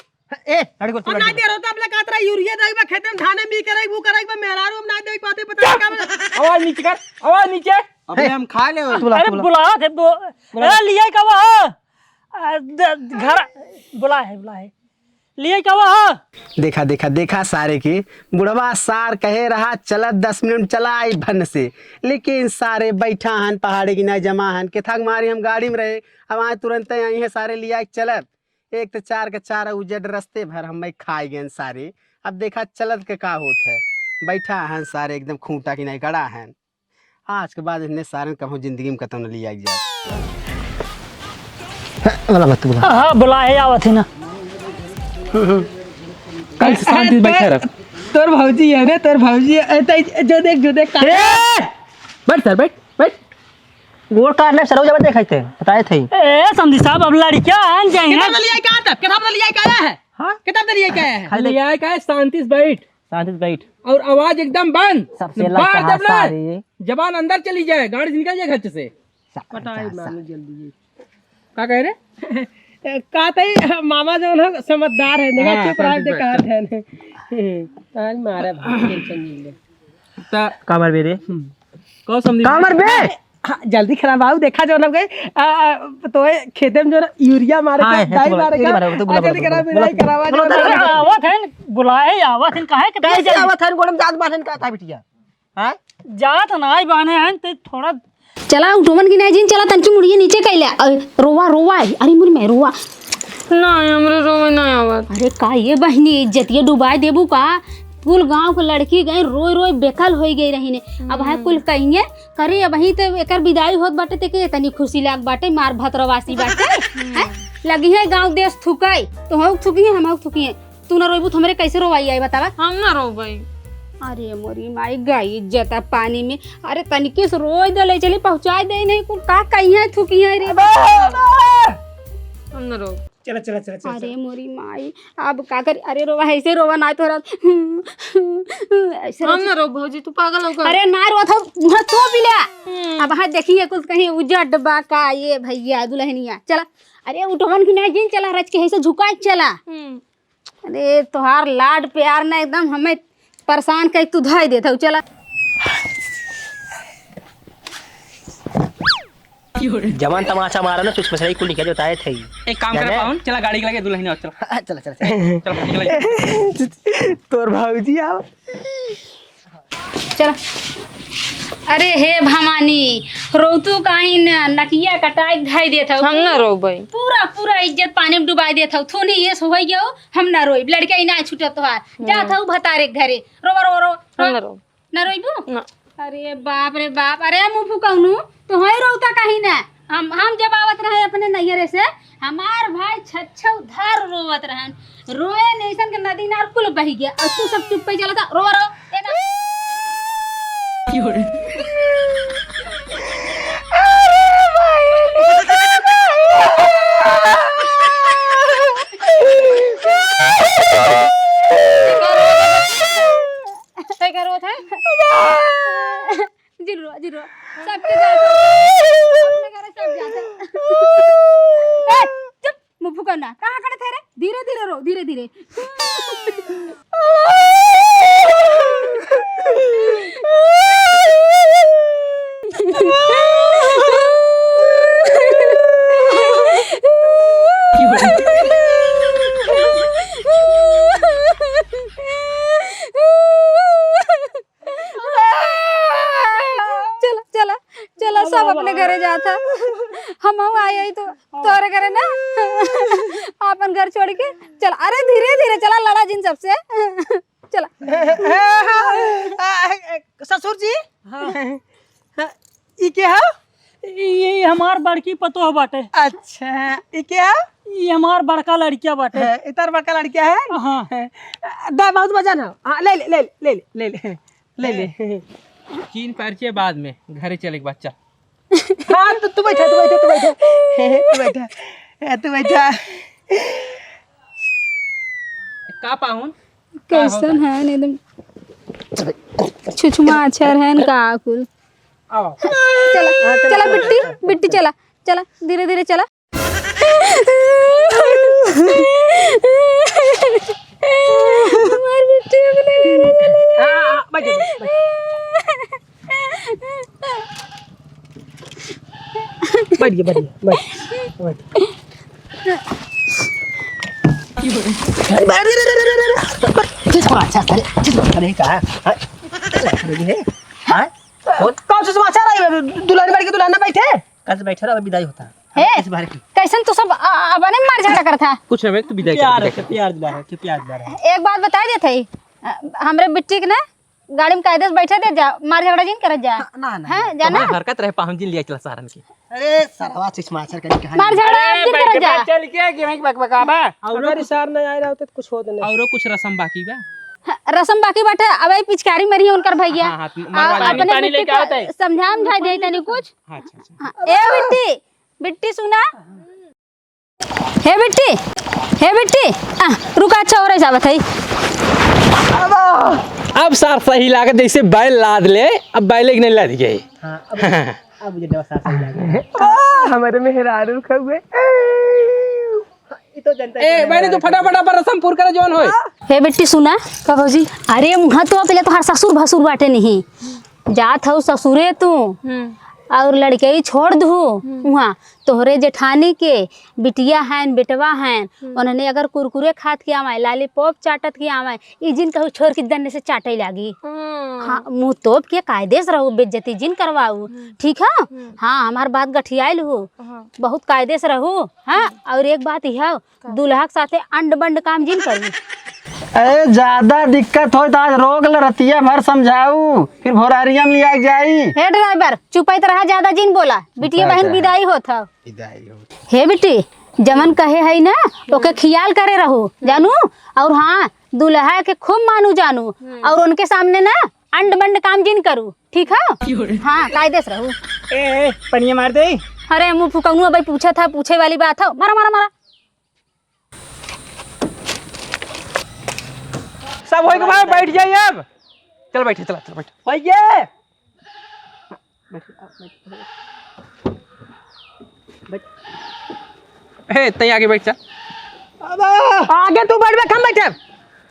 ए, लड़को, अब ना देर होते, अब ले कहत रहा यूरिया देख बा, खेते में धाने भी करे, वो करे बा, मेहरारू हम ना देख पाते, पता नहीं का बा। आवाज नीचे कर, आवाज नीचे। अबे हम खा ले। तू बुला, अरे तू बुला। बुला दे, बो-, बुला। ए, लिया का बा? आ, द-, घर, बुला है, बुला है। लिए का हुआ? देखा, देखा, देखा सारे के, बुढ़वा सार कहे रहा, "चलत दस मिनट चला आई भन से।" लेकिन सारे बैठा हन, पहाड़े की नाई जमा हन, के थक मारी हम गाड़ी में रहे, अब आए तुरंत आई हैं सारे लिया के चलत। एक तो चार के चार उजड़ रस्ते भर हम खाए गए सारे। अब देखा चलत के का होत है, बैठा हन सारे एकदम खूंटा की नाई गड़ा हन। आज के बाद इन्हें सारन कभो जिंदगी में कतौ न लिया जाए। वाला बात बोला। हाँ, बोला है, आवत है ना। कल से शांति से बैठा रह। तोर भौजी है रे, तोर भौजी है। ए, तै, जो देख, जो देख, का ए! बैठ सर, बैठ, बैठ। गोड़ काट ले, सरौ जब देखाई थे, बताए थे। ए, समधी साहब, अब लड़कियां आन जाए ना। किताब ले लिया क्या था? किताब ले लिया क्या है? हाँ? किताब ले लिया क्या है? खाली ले आया क्या है? शांति से बैठ। शांति से बैठ। और आवाज एकदम बंद। सबसे बाहर लड़का जब ना, सारी। जबान अंदर चली जाए, गाड़ी से निकल जाए घर से। सा-, पटाई सा-, सा-, मामी जल्दी। का कह रहे? का तई मामा जो ना समझदार है, देखा हाँ, चुप रहा शांति से देखा बैठ। है। आज मारा भाई टेंशन नहीं ले। ता कामर बेरे। हम्म। कौन समझी? कामर बे। हाँ, जल्दी खराब आऊ, देखा जो ना गए, आ, आ, तो ये खेते में जो ना यूरिया मारे हाँ, का, है, डाई तो बोला, मारे ये का, मारे, तो बोला, आ, जल्दी बोला, खराब बोला, मिलाई बोला, करावा बोला, जो ना। बोला। आवत है, बुलाए, आवत है, काहे के कैसे आवत है, गोड़म जात बांधन का था बिटिया? हाँ? जात नाई बाने हैं, ते थोड़ा चला, उठोवन की नाई जिन, चला, तनकी मुड़िए नीचे कैले, अ, रोवा, रोवा, अरे मुड़ में रोवा। ना, हमरे रोवे ना आवत। अरे का ये बहिनी, इज्जतिया डुबाए देबू का? कुल गांव के लड़की गए रोई रोई बेकल होई गई रही ने। अब है कुल कहिए, करे, अबहीं त एकर विदाई होत बाटे, तेके एतनी खुशी लाग बाटे, मार भतरवासी बाटे। हैं? लगी है गाँव देश थुकाई, तो हम थुकी हैं, हम थुकी हैं। तू ना रोइबू, तो हमरे कैसे रोवाई आई, बतावा? हम ना रोबई। अरे मोरी माई, गई इज्जत अब पानी में। अरे तनिके से रोई दे, ले चली पहुँचाई दे, नहीं कुल का कही है, थुकी है रे। हम ना रोब। चला, चला, चला, चला, अरे चला। मोरी माई, अब का करी? अरे रोवा, ऐसे रोवा ना तोरा। ऐसे हम ना रोब भौजी, तू पागल हो गया। अरे ना रोवा था, मुँह तो भी ले। हम्म। अब हाँ देखिए कुछ कहीं उजट बा का ये भैया दुल्हनिया। चला, अरे उठवन की नहीं जिन चला, रच के ऐसे झुका के चला। हम्म। अरे तोहार लाड प्यार ना एकदम हमें परेशान कर तू धाई देत हऊ। चला। जवान तमाचा मारा ना, कुछ मसला ही कुल निकल जाता है थे। एक काम करे जाने? पाहुन, चला गाड़ी के लगे दुल्हन आओ, चला। चला, चला, चला। चला, निकल। तोर भौजी आओ। चला। अरे हे भवानी, रोतू काहे न नकिया कटाई धाई देत हऊ। हम ना रोबई। पूरा, पूरा इज्जत पानी में डुबाई देत हऊ। थोनी ये सो होई गयो, हम ना रोई। लड़का ही ना छूटत तोहार। जात हऊ भतारे के घरे। रो, रो, रो, रो। हम ना रोब। ना रोइबू? ना। अरे बाप रे बाप, अरे मुँह फुकौनू, तो हई रोता कहीं ना। हम, हम जब आवत रहे अपने नैहरे से, हमार भाई छच्छौ धार रोवत रहन, रोए नैसन के नदी नार कुल बहि गया, और तू सब चुप्पे चलता, रो, रो, ए ना। तय करो थे। जिन रो, जिन रो। सबके जात है। अपने घरे सब जात है। ए, चुप, मुँह फुकौना। कहाँ खड़े थे रे? धीरे, धीरे रो, धीरे, धीरे। चला, चला, चला, सब अपने घरे जात है। हम आई, आई तो तोरे घरे ना, आपन घर छोड़ के चल। अरे धीरे धीरे चला, लड़ा जिन सबसे। चला। ससुर जी। हाँ। हाँ, ई के ह? ई हमार बड़की पतोह बाटे। अच्छा, ई के ह? ई हमार बड़का लड़किया बाटे। हाँ, ई तोर बड़का लड़किया है? हाँ। हाँ, दा, बहुत वजन है। हाँ, ले ले, ले ले, ले ले, ले ले, ले ले। ए, चीन परिचय बाद में, घरे चले के बाद, चल। हाँ, तू, तू बैठा, तू बैठा, तू बैठा। तू बैठा, ए, तू बैठा। का पाहुन? कैसन है एकदम छुछुमाछर है का कुल। आओ। चला, हाँ, चला, चला, चला। बिट्टी, बिट्टी चला, चला, धीरे धीरे चला। हमार बिट्टी अपने घरे चले हाँ, हाँ, बैठ, बैठ, बैठ। बैठ गया, बैठ गया, बैठ, बैठ। अरे, अरे, अरे, अरे, अरे, अरे, अरे, किस बात है, अरे, किस बात है, कहाँ? हाँ? अरे, ये, हाँ? कौन, कौन सा समाचार है? दुल्हन बैठ के दुल्हन ना बैठे? कल से बैठे रहो, अभी विदाई होता है। हे, इस बार की। कैसन तू सब अ-, अ-, अपने मार झगड़ा करत है? कुछ नहीं, तू विदाई कर, प्यार विदाई है, कर। प्यार दुलार है, प्यार दुलार है। एक बात बताई देत है, अ, हमरे बिट्टी के ना गाड़ी में कायदे से बैठे दे जा, मार झगड़ा जिन करत जा। हाँ, ना, ना, हैं, ना। जाना? हमार हरकत रहे, पाहुन जी लिया चला सारन के। अरे, सरवा चिचमाचर कहीं कहाँ मार झगड़ा अरे, जिन बैठ, करत जा। बैठ, चल के, कि मैं बकबकाबा। अगर इशार नहीं आए रहा होते तो कुछ होत नहीं। औरो कुछ रसम बाकी बा? हाँ, रसम बाकी बाटे, अब ई पिचकारी मरी है उनकर भैया। हाँ, हाँ, मरवा आ, लेंगे। अपने पानी बिट्टी लेके आओ तई। समझा, समझा दे तनी कुछ। हाँ, अच्छा, अच्छा। हाँ, ए बिट्टी, बिट्टी सुना। हे बिट्टी, हे बिट्टी, आ, रुका, अच्छा, और ऐसा बताई। अब सार सही लागत, जैसे बैल लाद ले, अब बैले के नहीं लाद गए। हाँ, अब, अब मुझे डबल सार सही लागत। वाह, हमारे मेहरारू खउए। ये तो जनता ए, बहनी, तू फटाफट अपन रसम पूर करे, जौन होए। हे बिट्टी, सुना। का भौजी? अरे, वहाँ तो पहले तोहार ससुर भसुर बाटे नहीं। जात हऊ ससुरे तू। हम्म। और लड़के ही छोड़ दू हम्म। वहाँ। तोहरे जेठानी के बिटिया हैं, बेटवा हैं, हम्म। उन्होंने अगर कुरकुरे खात के आवे, लॉलीपॉप चाटत के आवे, ई जिन कहू छोर के दन्ने से चाटे लागी। हम्म। हाँ, मुँह तोप के कायदे से रहू, बेइज्जती जिन करवाऊ। हम्म। ठीक है? हम्म। हाँ, हमार बात गठियाइल हो। हाँ। बहुत कायदे से रहू। हाँ, हम्म। और एक बात यह, का? दूल्हा के साथे अंड बंड काम जिन करू। अरे, ज्यादा दिक्कत होई तो आज रोक ले, रतिया भर समझाऊ, फिर भोरारिया में लिया के जाई। हे ड्राइवर, चुपैत रहा, ज्यादा जिन बोला। बिटिया बहन विदाई होत हव। विदाई होत। हे बिट्टी, जमन कहे है ना, ओके खियाल करे रहू, जानू। और हाँ, दूल्हा के खूब मानू जानू, हम्म। और उनके सामने ना अंड बंड काम जिन करू, ठीक है? हाँ, कायदे से रहू। ए, ए, पनिया मार दे। अरे, मुँह फुकौनू, अबे पूछत है, पूछे वाली बात है। मारा, मारा, मारा। सब होई के भाई, बैठ जाइए अब। चल बैठे, चला, चल बैठ। होइए। बैठ, बैठ, बैठ। ए, तई आगे बैठ, चल। अब आगे तू बैठबे, हम बैठे।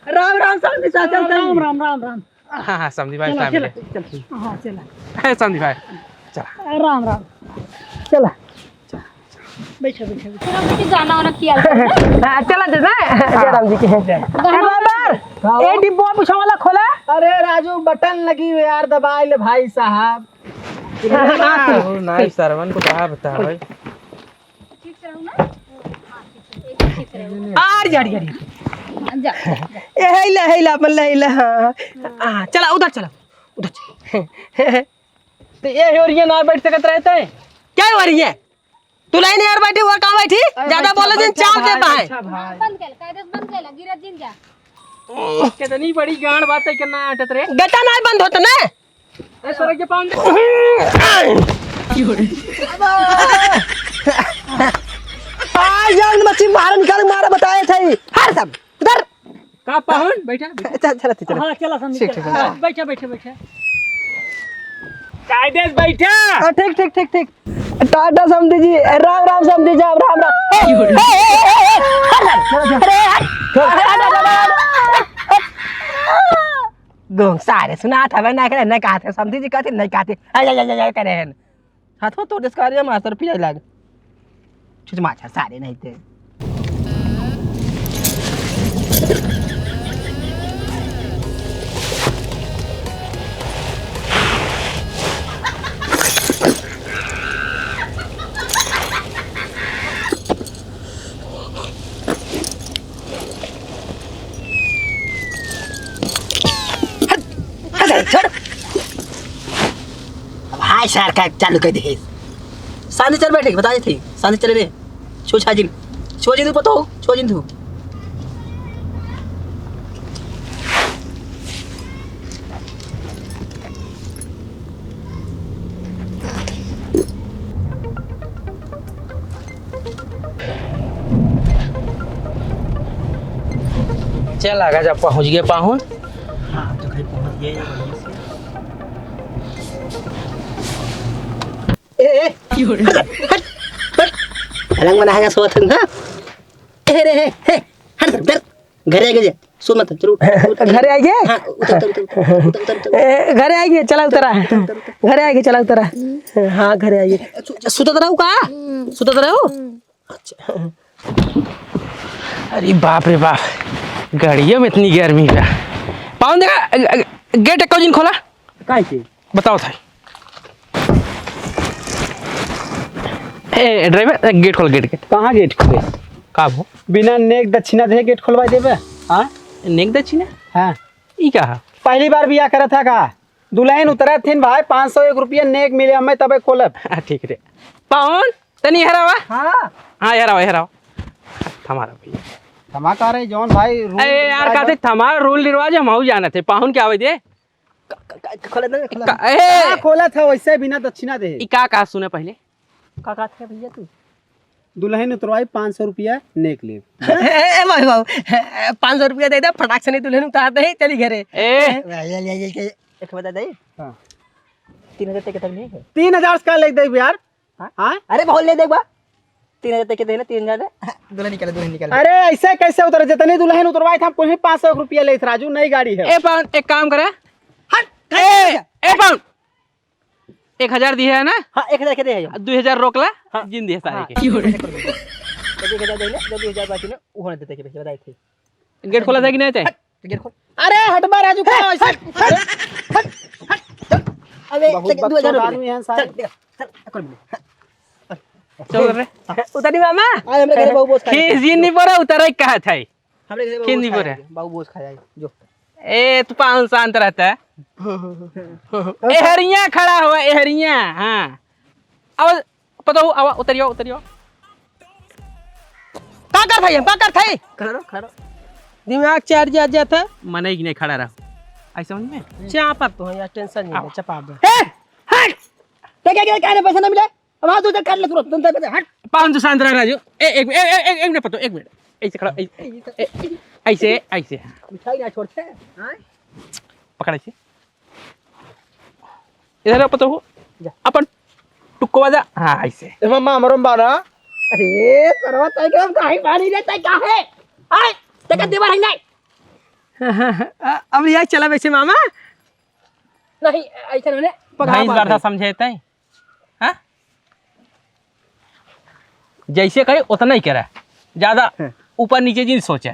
राम, राम, समधी चाचा, राम, राम, राम, राम। हाँ, हाँ, समधी भाई, चला, सामने। चला, चला। हाँ, चला। ए, समधी भाई, चला। राम, राम। चला। बैठा, बैठा, बैठा। चलो, बेटी, गाना वाना किया करो ना। हाँ, चला दे ना, जय राम जी की। हाँ। बराबर। हाँ। ए, डिब्बो पीछे वाला खोला। अरे राजू, बटन लगी हुई यार, दबाई ले भाई साहब। हाँ, नहीं, सरवन को क्या बतावे। ठीक से रहू ना? हाँ, ठीक से, एकदम ठीक से रहू। आर, आर, आर। जा। ए, हेला, हेला, अपन ले, हेला, हाँ। हाँ, चला, उधर चला, उधर चला। तो ये हो रही है, ना बैठ सकत रहते हैं। क्या हो रही है? तू लाइन यार बैठी हुआ, कहाँ बैठी? अरे ज्यादा बैठा, बोले जिन, बैठा चाल दे भाई, पाए। बैठा भाई। बंद कर, कायदे से बंद कर, गिरत जिन जा। कितनी बड़ी गांड बात है, कितना आटत रे। गटा ना बंद होता ना। ए, सर के पाउंड। आ यार, मच्छी बाहर निकाल, मारा बताए थे। हर सब उधर। का पाहुन? बैठा, बैठा। चल, चल, चल। हाँ, चला समधी, ठीक, चला। ठीक, हाँ, ठीक। बैठा, बैठा, बैठा। कायदे से बैठा। हाँ, ठीक, ठीक, ठीक, ठीक। टाटा समधी जी, राम राम समधी जी, राम राम। ए, ए, ए, ए, ए, हट, हट। अरे, हट। गोंग सारे सुनात हवे, ना करे, नहीं कहते, समधी जी कहते, नहीं कहते। अरे, अरे, अरे, अरे, करे हैं। हाथवा तोड़ देस का रे मास्टर, पिए लाग। छुछ माछा सारे नहीं थे। चल, छोड़। अब हाय सार का चालू कर दे। शांति चल बैठे, बता देते। शांति चले रे। छो छा जिन। छो जिन तू पतो, छो जिन तू। चल, आगा जा, पहुँच गए पाहुन। हाँ, तो भाई पहुँच गए, बढ़िया से। ए, ए, हट, हट, हट। अलग मना है, सोच, हाँ? ए, रे, हे, हे, हट, हट, हट। घरे आगे जा, सो मत, चलो, उठ, उठ, घरे आगे? हाँ, उतर, उतर, उतर, उतर, उतर, उतर। ए, घरे आगे, चला उतरा। उतर, उतर, उतर। घरे आगे, चला उतरा। हाँ, घरे आगे। सु-, सुतत रहू का? सुतत रहू? अच्छा। अरे बाप रे बाप, गाड़ियों में इतनी गर्मी बा। पाहुन देखा, अ, अ, गेट एको जिन खोला। काहे के? बताओ थाई। ए, ड्राइवर, ए, गेट खोल, गेट, गेट। कहाँ गेट खोले? का हो? बिना नेग दक्षिणा दे गेट खोलवा देबे? हाँ? नेग दक्षिणा? हाँ। ई का है? पहली बार बियाह करत है का? दुल्हन उतरत थिन भाई, पाँच सौ एक रुपया नेग मिले हमें, तबे खोलब। हाँ, ठीक रे। पाहुन, तनी इहर आवा। हाँ। हाँ, इहर आवा, इहर आवा। हमारा भैया। थमा का रे, जौन भाई rule अरे यार, रिवाज कहते हमारा rule रिवाज हम हऊ जानत है। पाहुन के आवे दे। क-, क-, क-, खोले दे, खोले का, दे। ए! का खोलत है वैसे बिना दक्षिणा दे? ई का, का सुने पहले? का कहत है भैया तू? दुल्हन उतरवाई पाँच सौ रुपया नेग लेब। ए, ए, ए, भाई बाबू, ए, ए, पाँच सौ रुपया दे दे, फटाक से नहीं दुल्हन उतार दे, चली घरे। ए! ए, ले, ले, ले, ले, एक बता दे। हाँ। तीन हजार तक के तक नहीं है? तीन हजार का ले दे यार। हाँ? हाँ? अरे बहुत ले दे एक बार। तीन हजार तक के दे ना, तीन हजार दे। दुल्हन निकाले, दुल्हन निकाले। अरे ऐसे कैसे उतरे? जितनी दुल्हन उतरवाई था, हम कुल ही पाँच सौ रुपया लेत राजू, नई गाड़ी है। ए पाहुन, एक काम करा। हट, ए, ए पाहुन, एक हजार दिहे है ना? हाँ, एक हजार के दे है। दुई हजार रोक ला, हाँ। जिन दिहे सारे हाँ। के। तो एक हजार दे ले, जो दुई हजार बाकी ना, वो होने देते के भैया, बताए थे। गेट खोला था कि नहीं थे? हट, गेट खोल। अरे हट बा राजू, का ऐसे? हट, हट, हट, हट, चल। अबे, बहुत चल, दो हजार बकचोद रुपये। आदमी हैं सारे। चल, निकल, चल, कर ले। चल रे। उतरी मामा। आज हमरे घरे बाबू बोस खाए। खींच जी नहीं पड़ा, उतरे कहा था। हमरे घरे बाबू खींच जी बोस खाए। पड़ा। बाबू बोस खाए, जो। ए, तू पाहुन शांत रहता है। एहरिया खड़ा हुआ, एहरिया, हाँ। अब पता हो, आवा, उतरियो, उतरियो। का करत हई? हम का करत हई? खड़ा रहो, खड़ा रहो। दिमाग charge आ जात है। मने कि नहीं खड़ा रहो। आई समझ में? चापा तो है यार, tension नहीं ले, चपा दे। ए, हट! ते क्या, क्या, क्या रे, पैसा ना मिले? अब हाँ, तू तो कर ले तुरंत, तुम तो हट। पाहुन तो शांत रह, राजू। ए, एक, ए, ए, ए, एक मिनट पतो, एक मिनट। ऐसे खड़ा, ए, ए, ए, ऐसे, ऐसे। मिठाई ना छोड़ते, हाँ? पकड़ ऐसे। इधर आओ, पतोहू। जा। अपन टुकवा जा। हाँ, ऐसे। ए, मामा, हमरो में बाना। अरे, सरवा, तै के हम काहे बानी रे, तै काहे? आय, तै का देवर है नहीं? हाँ, हाँ, हाँ। अ-, अब यहाँ चला वैसे, मामा। नहीं, ऐसे नहीं, पकड़ा भैंस बात बरधा है। समझे तै? हाँ? जैसे कहे, उतना ही करे। ज्यादा हाँ। ऊपर नीचे जिन सोचे।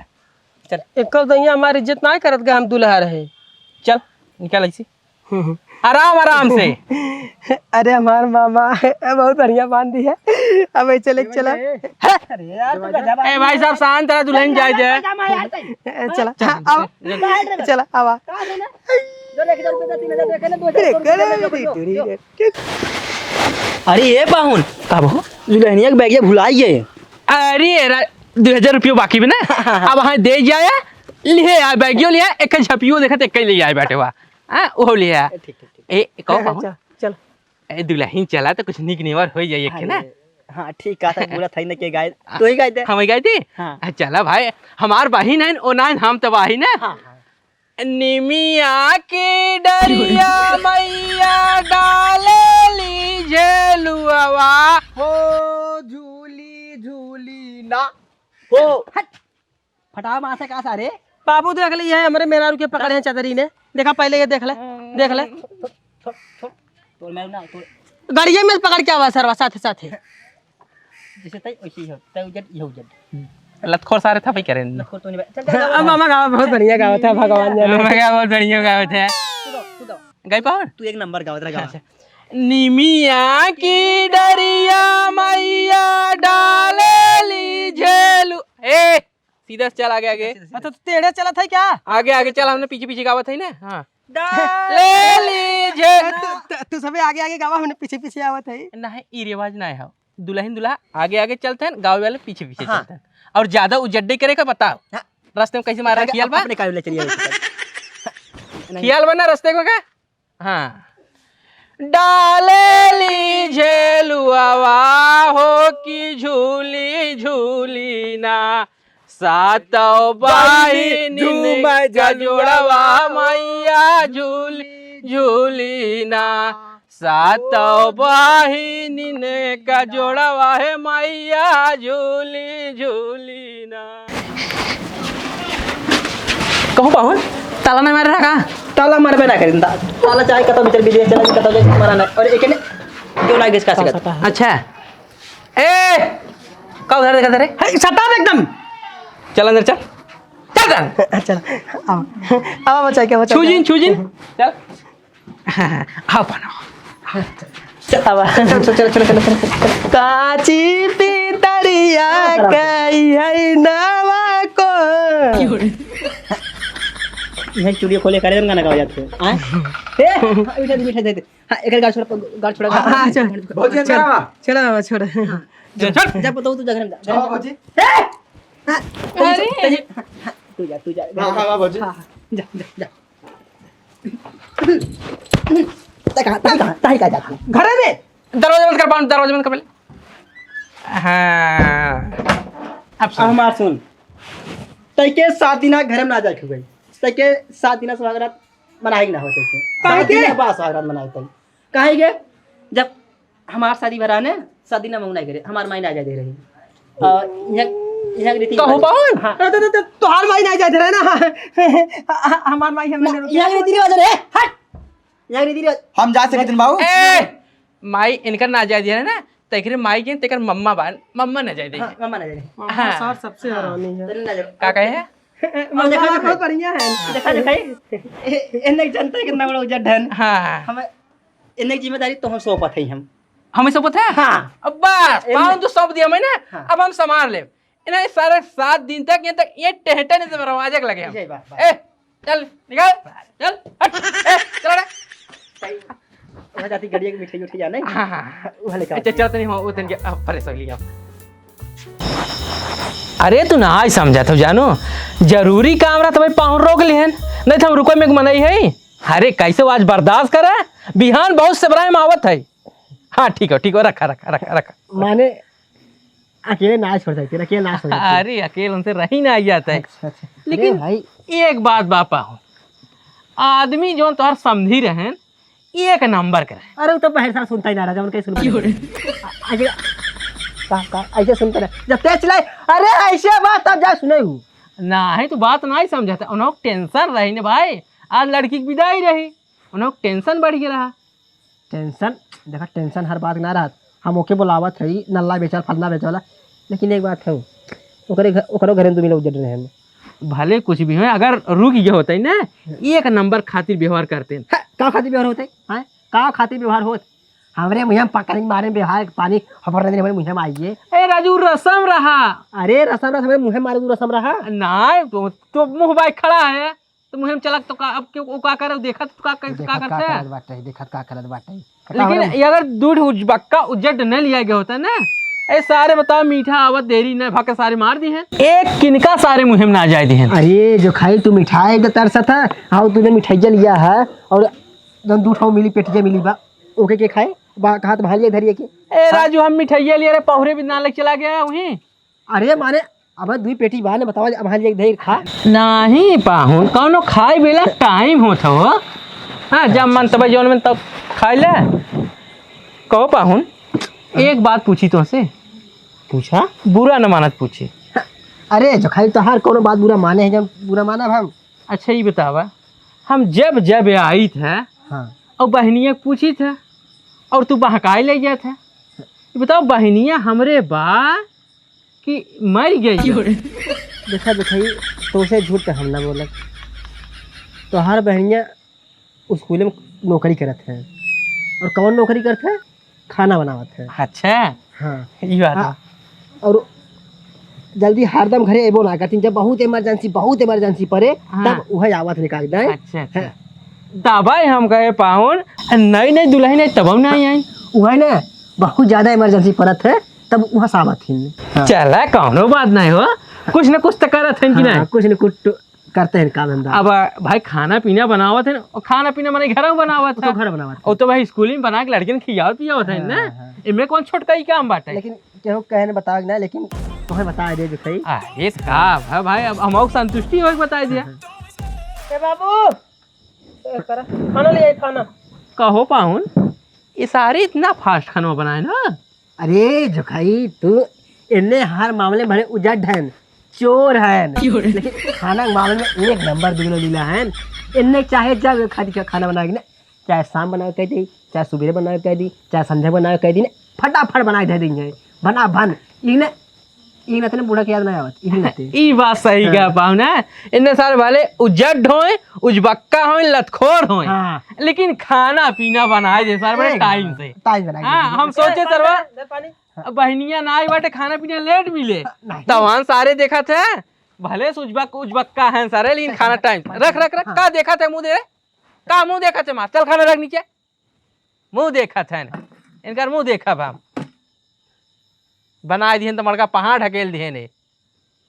चल। एको दहिया हमार इज्जत नाहीं करत गा, हम दुल्हा रहे। चल, निकल ऐसे। हम्म। आराम, आराम से। अरे, हमार मामा, बहुत बढ़िया बांध दी है। अब ये चले, चला। अरे यार, तू गधा ए भाई साहब, शांत रहा, दुल्हन जाए दे। ए, चला, हाँ, अब। चला, आवा। जो एक हजार रुपये का तीन हजार देखे ना, दो हजार रुपये का दे दो। अरे ए पाहुन, का बहू? दुल्हनिया के बैगिया भुलाई गए। अरे रा-, दो हजार रुपये बाकी बा ना? अब हाँ दे जाया, लिहे आ बैगियो लिहे, एक झपियो देखत एक ले आए बैठे हुआ। हाँ, ओहो लिहे आ। ठीक, ठीक, ठीक। ए, कहो हाँ, पाहुन। चल, चल। ए, दुल्हन चला तो कुछ निक नेवर हो जाए एक ना। अरे, हाँ, ठीक कहा था, पूरा था ही ना के गाए। तू ही गाए दे। हम ही गाए दे? हाँ। आ, चला भाई, हमार बहिन है, ओ नाइन हम तो बहिन है। हाँ, हाँ। निमिया की डरिया मैया डालेली झेलुआवा। हो झूली झूली ना। हो। हट। फटावा मार से का सारे? बाबू देख ली है, हमरे मेहरारू के पकड़े हैं चदरी ने। देखा पहले ये देख ले, देख ले। छोड़, छोड़, छोड़। तोर मेहरारू ना, तोर गड़िया में पकड़ के आवा सरवा, साथे, साथे। जैसे तय वैसे ही हो, तय उजट, ये उजट। लतखोर सारे था भाई करें। लतखोर तो नहीं बा-, चल, चल, चल, अब चल। मामा गावा बहुत बढ़िया गावा था, भगवान जाने। मामा गावा बहुत बढ़िया गावा था। तू दो, तू दो। गई पाहुन? तू एक नंबर गावा, तेरा गावा। अच्छा। निमिया की डरिया मैया डालेली झेलू। ए, सीधा से चल आगे, आगे। अच्छा, तो टेढ़े चलत है क्या? आगे, आगे चल, हमने पीछे, पीछे गावत है ना। हाँ। ले लीजिए। तू, तू, तू सबे आगे आगे गावा, हमने पीछे पीछे आवत है। नहीं, ई रिवाज नहीं है। दुल्हन दूल्हा आगे आगे चलते हैं, गाँव वाले पीछे पीछे हाँ। चलते हैं। और ज्यादा उजड्डे करे का बताओ। हाँ। रास्ते में कैसे मारा, ख्याल बा? अपने काबू ले चलिए। ख्याल बना रास्ते को का? हाँ। डाले ली झेलुआवा हो कि झूली झूली ना, सातौ बहिनी बहिनी झूम का जोड़वा झुलुआवा। मैया झूली झूली ना, सातौ बहिनी का जोड़वा है मैया झूली झूली ना। कहूँ पाहुन, ताला नहीं मारे रहा का? ताला मारबे ना करिन, ता-, ताला चाहे कतौ भीतर विदेश चला, कतौ जाए, मारा ना। और एक ने, क्यों ना घिसका सकत। अच्छा। ए, का उधर देखा रे? हे, सटाप एकदम। चल अंदर चल। चल अंदर। चल, आओ। आओ, बचाई के, बचाई के। छूजिन, छूजिन। चल। हाँ, हाँ, हाँ, आओ, बनाओ। चल, आवा। चल, चल, चल, चल, चल, चल। काची पितरिया कई है नावा को। यही studio खोले करे, गाना गावा जाते हैं। आए? ए, बैठा दे, बैठा दे। हाँ, एक गाल छोड़ा, गाल छोड़ा। हाँ, हाँ, चल। भौजी, चल, अंदर आवा। चल, आवा, छोड़। हाँ। चल, चल। जा, बताओ, तू जा घर में जा। हाँ, भौजी। ए! हाँ, तू जा, अरे। तू जा, हाँ, हाँ, तू जा, तू जा। हाँ, हाँ, हाँ, भौजी। हाँ, हाँ, जा, जा, जा। तै कहाँ, तै कहाँ, तै कहाँ जात है? घरे में। दरवाजा बंद कर, बांध, दरवाजा बंद कर पहले। हाँ। अब सुन। अब हमार सुन। तै के सात दिन आ घरे में ना जाए के हुए। तै के सात दिन आ सुहागरात मनाए के ना होते थे। काहे सात दिन के? आ बाद सुहागरात मनाए थे। काहे के? जब हमार शादी भरा ने, शादी ना मंगना करे, हमार माई ना जाए दे रही। और यहाँ, यहाँ के रीति कहूँ रिवाज। पाहुन? हाँ। तो, तो, तो, तोहार माई ना जाए दे रहे ना। हमार माई हमें ना, यहाँ के रीति रिवाज है, हट। यहाँ के रीति रिवाज। हम जा सकते हैं बाबू? ए, माई इनकर ना जाए दे रहे ना, तेकरे माई के, तेकर मम्मा बा, मम्मा ना जाए दे। हाँ, मम्मा ना जाए दे। मम्मा हाँ। सार सबसे हरामी है। तो ना जाए। का कहे है? और देखा, देखा, बहुत बढ़िया है। देखा, देखा, ए, ए, इन्हें जनता कितना बड़ा उजड़ है। हाँ। हमें इन्हें जिम्मेदारी तो हम सौंपत है हम। हमें सौंपत है? हाँ। अब बस, इन्हें पाहुन तो सौंप दिया मैं ना, हाँ। अब हम संभाल लेब। इन्हें सारे सात दिन तक, यहाँ तक ये टेहटे नहीं से दरवाजे के लगे हम। यही बात, बात। ए, चल, निकल, चल, हट, ए, चल रे। वहाँ जाती गड़िया की मिठाई उठाई जाने। हाँ, हाँ, हाँ। वहाँ लेकर अच्छा, आती। चल, तनी हम वो तनी के, अब परेशान लिया। अरे, तू ना आज समझत हो, जानो, जरूरी काम रहा तो भाई पाहुन रोक लिहन, नहीं तो हम रुको में एक मनई है। अरे, कैसे आज बर्दाश्त करे, बिहान बहुत सबराय में आवत है। हाँ, ठीक है, ठीक है, रखा, रखा, रखा, रखा। माने, अकेले ना छोड़ सकते, अकेले ना छोड़ सकते। अरे, अकेले उनसे रही ना जाता है। अच्छा, अच्छा। लेकिन अरे भाई। एक बात बा पाहुन, आदमी जौन तोहर समझी रहेन, एक नंबर के रहे। अरे, वो तो बहर साला सुनता ही ना रहा, जौन कहीं सुन क्यों रे? अरे, का, का, ऐसे सुनते रहे। जब तेज चिल्लाए, "अरे, ऐसे बात", तब जा सुने हूँ। ना है, तू बात ना ही समझता। उन्हों tension रही ने भाई, आज लड़की की विदाई रही, उन्हों tension बढ़ गया रहा। Tension, देखा, tension हर बात ना रहत। हम ओके बुलावत हई, नल्ला बेचल, फलना बेचल, लेकिन एक बात है, ओकरे घर, ओकरो घरे में दू मिनट उजड़ रहे हैं। भले कुछ भी हो, अगर रुक गए होते ना, एक नंबर खातिर व्यवहार करते हैं। है, का खातिर व्यवहार होते? हैं? का खातिर व्यवहार होत? हमरे मुँह में पकड़ी मारे व्यवहार, पानी हफर नहीं, हमरे मुँह में आइए। ए राजू, रसम रहा। अरे रसम रहा, हमरे मुँह में मारे तू रसम रहा। ना, तो, तो मुँह बाय खड़ा है। तो मुँह में चलक तो का, अब क्यों, वो का करे, देखत तो का, का, का देखत का करत है? करत बाटे, देखत का करत बाटे। लेकिन ये अगर दू ठो उजबक्का उज्जट न लिया गया होता ना, ए सारे बताओ, मीठा आवत देरी न भक सारे मार दी हैं। एक किनका सारे मुँह में ना जाए दी हैं। अरे जो खाई तू मिठाई के तरसत है, हाँ तूने मिठाइया लिया है और जौन दू ठो मिली, पेटिया मिली बा, ओके के खाए? बा, कहाँ तो भालिया धरिए के? ए राजू, हम मिठाइया लिए रहे, पहुरे भी ना लेके चला गया वहीं। अरे माने, अब दुई पेटी बा ने, बतावा, अब हाल एक धैर खा। नाही पाहुन, कौनो खाए बेला टाइम होत हो। हाँ, जब मन तब जौन मन तब खाए ले। कहो पाहुन, एक बात पूछी तोहसे। पूछा? बुरा न मानत पूछी। अरे, जो खाई तोहार कौनो बात बुरा माने है, जब बुरा मानब हम। अच्छा, ई बतावा, हम जब जब आइत है हाँ। और बहनिया के पूछित है और तू बहकाए ले जात है। ई बताओ, बहनिया हमरे बा कि मर गई? देखा, देखा, ई तोसे झूठ तो हम ना बोलब। तोहार बहनिया स्कूल में नौकरी करत है। और कौन नौकरी करत है? खाना बनावत है। अच्छा। हाँ। ई बात हाँ। है। और जल्दी हरदम घरे अइबो ना करतीन, जब बहुत emergency, बहुत emergency पड़े, हाँ। तब उहे आवत निकाल दे। अच्छा, अच्छा। हाँ। तबे हम कहे पाहुन, नई नई दुलहिन आई तब ना आई। उहे ना, बहुत ज्यादा emergency पड़त है, तब वहाँ से आवत ही। हाँ। चला, कौनो बात नहीं हो, कुछ न कुछ तो करत हैं कि हाँ, नहीं? कुछ न कुछ तो करते हैं काम धंधा। अब भाई, खाना पीना बनावत है, और खाना पीना माने घर में बनावत वो तो है। घर बनावत है। और तो भाई, स्कूल में बना के लड़कियन खियावत पियावत है हाँ, ना। हाँ, हाँ। इनमें कौन छोटका ही काम बाटे? लेकिन केहू कहे न बतावे ना, लेकिन तुम्हें बता दे जो सही। अरे का है भाई, अब हम संतुष्टि हो बता दिया। हाँ। ए बाबू, ए, करा, खाना ले आई, खाना। कहो पाहुन, ये सारे इतना fast खाना बनाए ना? अरे जोखाई, तू इन्ने हर मामले में बड़े उजड़ हैं, चोर हैं, क्यों रे? लेकिन खाना के मामले में एक नंबर दुगनो लीला हैं। इन्ने चाहे जब खाली का खाना बनावे के ना, चाहे शाम बनावे कह दी, चाहे सुबेरे बनावे कह दी, चाहे संध्या बनावे कह दी ना, फटाफट बनाए दे देंगे, बना बन। इन्हें ई नाते ना बूढ़ा के याद ना आवत, इही नाते। ई बात सही हाँ। कहा पाहुन, इन्ने सारे भले उजड्ड होए, उजबक्का होए, लतखोर होए, हाँ। लेकिन खाना पीना बनाए दे सारे बड़े एक टाइम नंबर, से। टाइम बना के हाँ, दे। हम सोचे ए, सरवा, दे पानी। अब बहनिया ना आई बाटे, खाना पीना लेट मिले। नहीं। तवान सारे देखत है, भले से उजबक, उजबक्का हैं सारे, लेकिन खाना टाइम। रख, रख, रख, हाँ। का देखत है मुँह दे? का मुँह देखत है मार? चल खाना रख नीचे। मुँह देखत है ना, इनकर मुँह देखब हम। बनाए दिहन त मड़का पहाड़ ढकेल दिहन ए।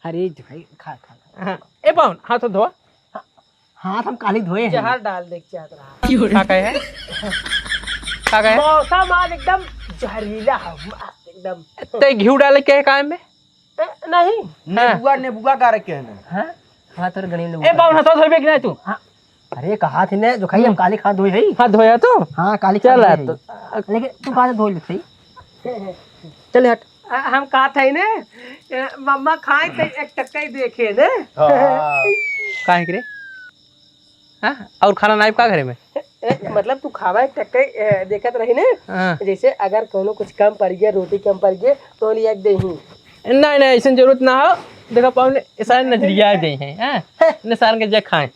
अरे भाई, खा, खा, खा। हाँ, ए पाहुन, हाथ धोआ। हाँ, हाथ हम काली धोए हैं। जहर डाल दे के चाहत रहा। का कहे है? का कहे? मौसम आज एकदम जहरीला है, मस्त एकदम। ते घिउ डाले के है काहे में? ए, नहीं। हाँ। नेबुआ, नेबुआ का रखे हैं ना। हाँ? हाँ, तोर गणित में ए, बाबू, हाथ धोबे कि नहीं तू? हाँ। अरे, कहा थी ने, जो खाई हम हम्म। काली हाथ धोई है। हाथ धोया तू? हाँ, काली चल हाथ आ धोई तू। है। लेकिन तू कहाँ से धोई लेते ही? चल हट। आ, हम कहा था ही ने, ए, मम्मा खाए तो एक टक्का ही देखे ने। हाँ। काहे के रे? हाँ? और खाना नाई का घरे में? ए, मतलब तू खावा एक टक्के, ए, देखत रही ने? हाँ। जैसे अगर कोनो कुछ कम पड़ गया, रोटी कम पड़ गया, तो लिया के देही। नहीं, नहीं, ऐसन जरूरत ना हो। देखा पाहुन, ये सारे नजरिया दे हैं, हाँ? हैं। ने सारन के जे खाएं।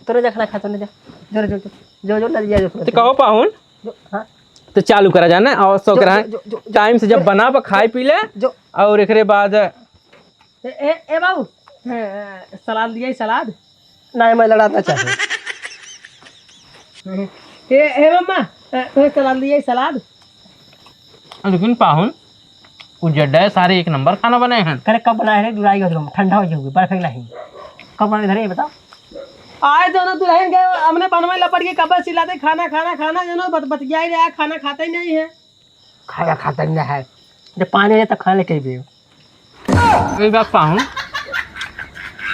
तोरे जा खाना खा, तोरे जा। जो, जो, जो, जो, जो नजरिया जो तो कहो पाहुन। जो, हाँ। तो चालू करा जाना, और सो जो, करा जो, जो, जो, जो, टाइम से जब जो, बना, खाए पी ले, जो। और एकरे बाद ए, ए, ए बाबू, ए, ए, सलाद लिया, सलाद? नहीं, मैं लड़ाना चाहूँ। ए, ए मम्मा, ए, तुम्हें सलाद लिया, सलाद? लेकिन पाहुन, उ जड्डा है, सारे एक नंबर खाना बनाए हैं। करे कब बनाए हैं? दुराई हो तुम, ठंडा हो जाओगे, बर्फ नहीं। कब बनाए घर, ये बताओ। आए दोनों दुल्हन के, हमने बनवे लपट के कब से चिल्लाते, "खाना, खाना, खाना", जो ना बत-, बतिया ही रहा, खाना खाता ही नहीं है। खाया खाता ही ना है। जब पानी है तब खाने के लिए। एक बात पाहुन,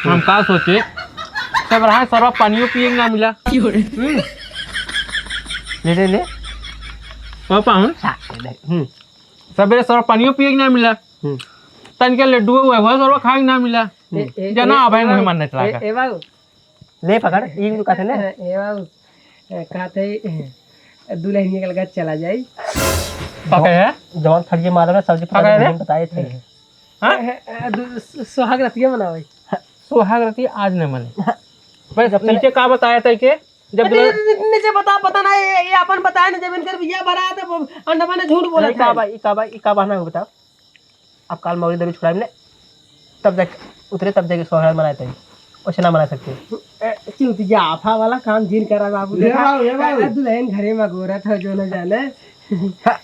हम का सोचे, सब रहा सरवा पानियो पिए के ना मिला। हम्म। ले, ले, ले। और पाहुन, हाँ, ले, हम्म। सबेरे सरवा पानियो पिए के ना मिला। हम्म। तनिका लड्डू हुआ, वह सरवा खाए के ना मिला। हम्म। ए, ए, जना ए, अब है ए, मुँह मानने ए, चला ए, बाबू, ले पकड़, ई तो कहते ना। ए, ए बाबू, ए, कहते, ए, दुल्हनिया के लगा चला जाई। पके है? जवान फरिये मारो ना, सब्जी पकड़ पके है? के बताए थे। हाँ? ए, ए, दु-, सु-, सुहाग रतिया मनावे। सुहाग रतिया आज न मने। हाँ। बस जब तने नीचे का बताया था के? जब अरे, दुल्हन नीचे बता, पता ना, ये, ये अपन बताए ना, जब इनकर बिया भरा है, तो वो अंडमान झूठ बोला ई का था। बा, ई का बा, ई का बहाना हो बताओ? अब काल मौरी दरू छुड़ाई ने, तब जाके उतरे, तब जाके सोहरात मनाए तई। ओसे ना मना सकते। ए, चुतिया आफा वाला काम जिन करा बाबू, ये देखा, बाबू, ये बाबू। ए, दुल्हन घरे में गोरत हो जो न जाने। हाँ।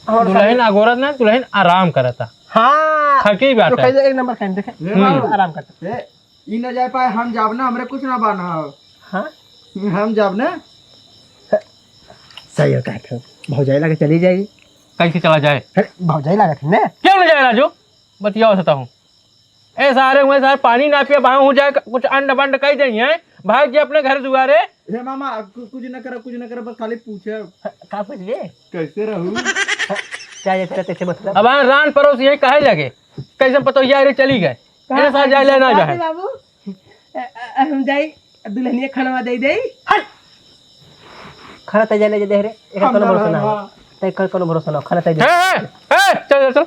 और दुल्हन अगोरत ना, दुल्हन आराम करता। हाँ। थकी बात तो है। कह दे, एक नंबर खाइन देखे। ये हम्म। बाबू। आराम करता। ए, ई न जाए पाए, हम जाब ना, हमरे कुछ ना बाना हो। हाँ? हम जाब ना। सही हो, कहे थे। भौजाई लगे चली जाएगी। कैसे चला जाए? अरे, भौजाई लागत है ना? क्यों न जाए राजू? बतियाओ सता हूँ। ए सारे हुए सारे पानी ना पिए, बाहर हो जाए, कुछ अंड बंड कह दे हैं, भाग जे अपने घर दुआरे। हे मामा, कु-, कुछ न करा, कुछ न करा, बस खाली पूछे। का पूछबे? कैसे रहू? क्या ये तेरा कैसे मतलब? अब हम रान परोस यही कहे लगे, कैसे पतोहिया रे चली गए। कहाँ इन्हें साथ जाए ले ना कहाँ जाए। बाबू? अ, अ, हम जाई, दुल्हनिया खनवा दे दे। हट! खाना तय जाने जे दे रे, एकर हम कोनो ना भरोसा ना हो। रहबा। तय कर कोनो भरोसा ना हो, खाना तय दे। ए, ए, ए, चल, चल, चल।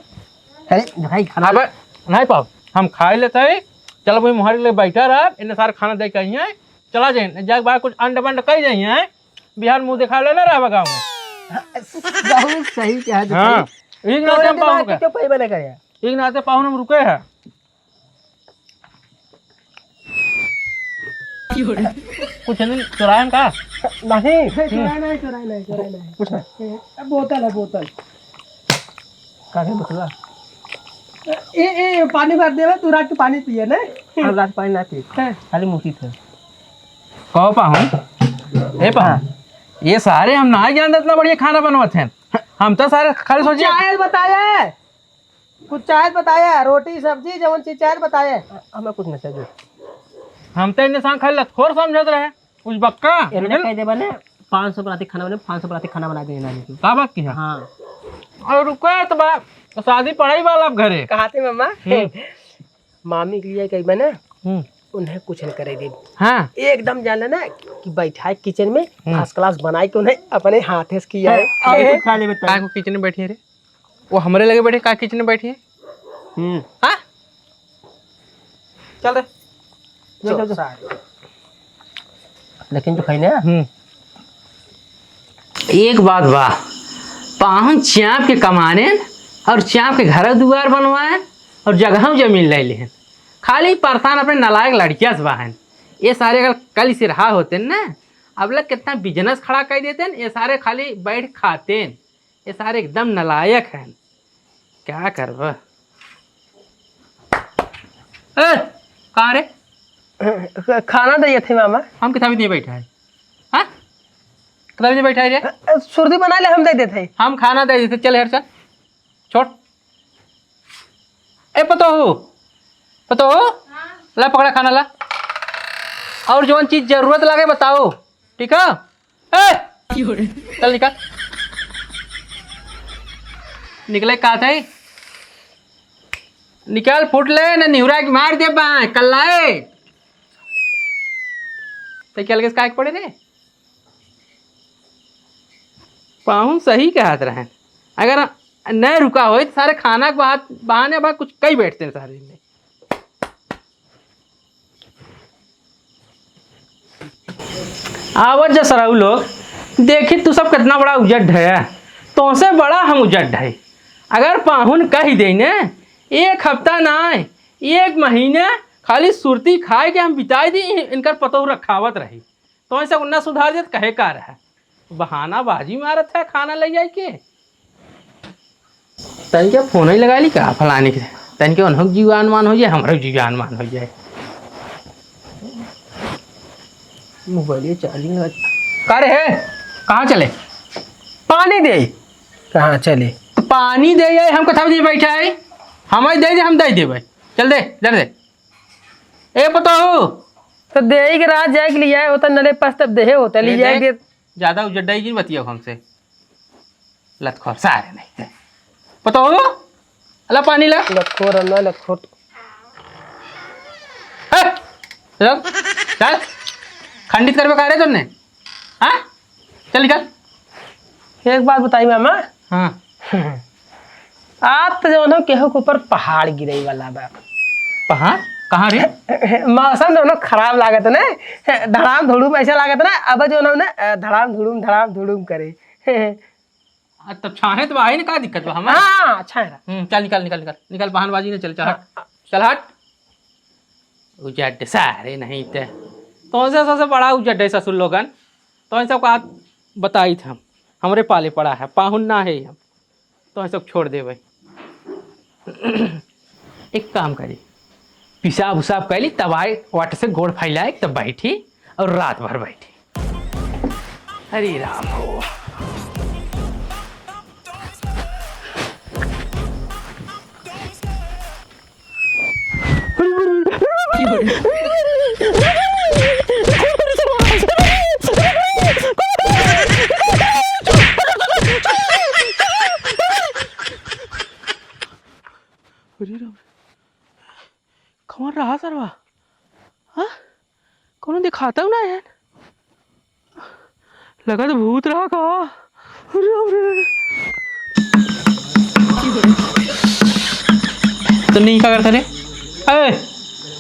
अरे, भाई, खाना अबे, नहीं पाओ, हम खाए लेते हैं। चल, भाई, मुहारी ले बैठा रहा, इन्हें सारे खाना दे के आई हैं। चला जाए, जाके बाहर कुछ अंड बंड कही जाइए, हैं? बिहार मुंह दिखा लेना रहा गाँव में। बहुत सही कहा तू हाँ, भाई। एक नाते तोरे हम पाहुन दिमाग के के। क्यों पैबा ना करे? एक नाते पाहुन हम रुके हैं। कुछ नहीं, चुराएन का? नहीं। चोराई नहीं, चोराई नहीं, चोराई नहीं। कुछ नहीं। ए, बोतल है, बोतल। का है बोतला? ए, ए, पानी भर देवे, तू रात के पानी पिए, नहीं? हम रात पानी ना पी। हैं। खाली मूती थे। कहो पाहुन, ए पाहुन, ये सारे हम ना जानत इतना बढ़िया खाना बनवत हैं। हम तो सारे खाली सोचिए। चाहे बताए, कुछ चाहे बताए, रोटी सब्जी जवन चीज चाहे बताए। हमें कुछ नहीं चाहिए। हम तो इन्हें खाली लतखोर समझत रहे, कुछ बक्का। इन्हें कह देबा ने, पाँच सौ बराती खाना बने, पाँच सौ बराती खाना बना दे नानी की। का बात की है? हाँ। और रुको तो बा, शादी पड़ाई वाला अब घरे। कहा थे मामा? हम्म। मामी के लिए कही बने, हम्म। उन्हें कुछ न करे दे। हाँ। एकदम जान लेना कि बैठा है किचन में, हम्म। फर्स्ट क्लास बनाए के उन्हें अपने हाथे से किया है। अरे कुछ खा ले बेटा। काय को किचन में बैठी है रे? वो हमरे लगे बैठे, का किचन में बैठी है? हम्म। हाँ? चल रे। चल, चल, चल। लेकिन जो खाई ना, हम्म। एक बात बा, पाहुन चाँप के कमाने और चाँप के घर दुआर बनवाए और जगह जमीन ले लेहन। खाली परेशान अपने नालायक लड़किया से बाहन। ये सारे अगर कल से रहा होते न, अब लग कितना बिजनेस खड़ा कर देते न, ये सारे खाली बैठ खाते न। ये सारे एकदम नालायक हैं, क्या करबा? ए, कहाँ रे? खाना दे थे मामा। हम किताबी दिए बैठा है, हाँ? किताबी दिए बैठा है रे? सुरती बना ले, हम दे देते हैं। हम खाना दे देते, चल यार, चल, छोड़। ए पतोहू, पतोहू, हाँ। ला पकड़ा खाना ला, और जौन चीज जरूरत लगे बताओ, ठीक है? ए! चल निकल। निकले का थे? निकल फुट ले, न निहुरा के मार दे बा, कल्लाए। ते क्या लगे काहे के पड़े रे? पाहुन सही कहत रहे, अगर न रुका होई तो सारे खाना के बहा-, बहाने बा कुछ कई बैठते हैं सारे में। आवत जा सरऊ लोग, देखी तू सब कितना बड़ा उजड्ड है, तोहसे बड़ा हम उजड्ड है। अगर पाहुन कह दे ने, एक हफ्ता ना आए, एक महीने खाली सुरती खाए के हम बिताई दी, इनकर पतोह रखावत रही। तो ऐसे उन्ना सुधार देत कहे का रहा? बहानाबाजी मारत है खाना ले जाए के। तनिके फोन ही लगा ली का फलाने के? तनिके उन्हों जीवान मान हो जाए, हमरो जीवान मान हो जाए। मोबाइल चार्जिंग लगा। का रे है? कहाँ चले? पानी दे। कहाँ चले? तो पानी दे, ये हम कथा में बैठा है, हम ही दे दे, हम दे देबे। चल दे, इधर दे। ए पतोहू। तो देही के रात जाए के लिए आए होता, नले पास तब देहे होता, ए, ले जाए देख, के। ज्यादा उजड्डाई की बतिया हमसे। लतखोर सारे नहीं। पतोहू, अला पानी ला। लतखोर, ना लतखोर। ए, चल, चल। खंडित करबे का रे तोने? हाँ? चल निकल। एक बात बताई मामा। हाँ। आज तो जौन हो केहू के ऊपर पहाड़ गिरे वाला बा। पहाड़? कहाँ रे? मौसम जौन हो खराब लागत ने, धड़ाम धुड़ूम ऐसा लागत ना, अब जौन हो ना, धड़ाम धुड़ूम, धड़ाम धुड़ूम करे। आ, तब छाहे तो भाई ने का दिक्कत बा हमार? हाँ, छाहे रहा। हम्म, चल निकल, निकल, निकल, निकल, बहानबाजी ने चल, चल हट। हाँ। चल हट। उजड्ड सारे नहीं ते। तो ऐसे सबसे बड़ा उजड्ड है ससुर लोगन। तो ऐसे का बताई थे हम। हमरे पाले पड़ा है, पाहुन ना है हम। तो ऐसे छोड़ दे भाई। एक काम करी, पेशाब उसाब कैली, तब आए वाट से गोड़ फैलाए, तब बैठी और रात भर बैठी। हरे राम हो। अरे राम रे। कौन रहा सरवा? हाँ? कौनो दिखाता ना है? लगा तो भूत रहा का? अरे बाप रे। तो नहीं का करता रे? ए,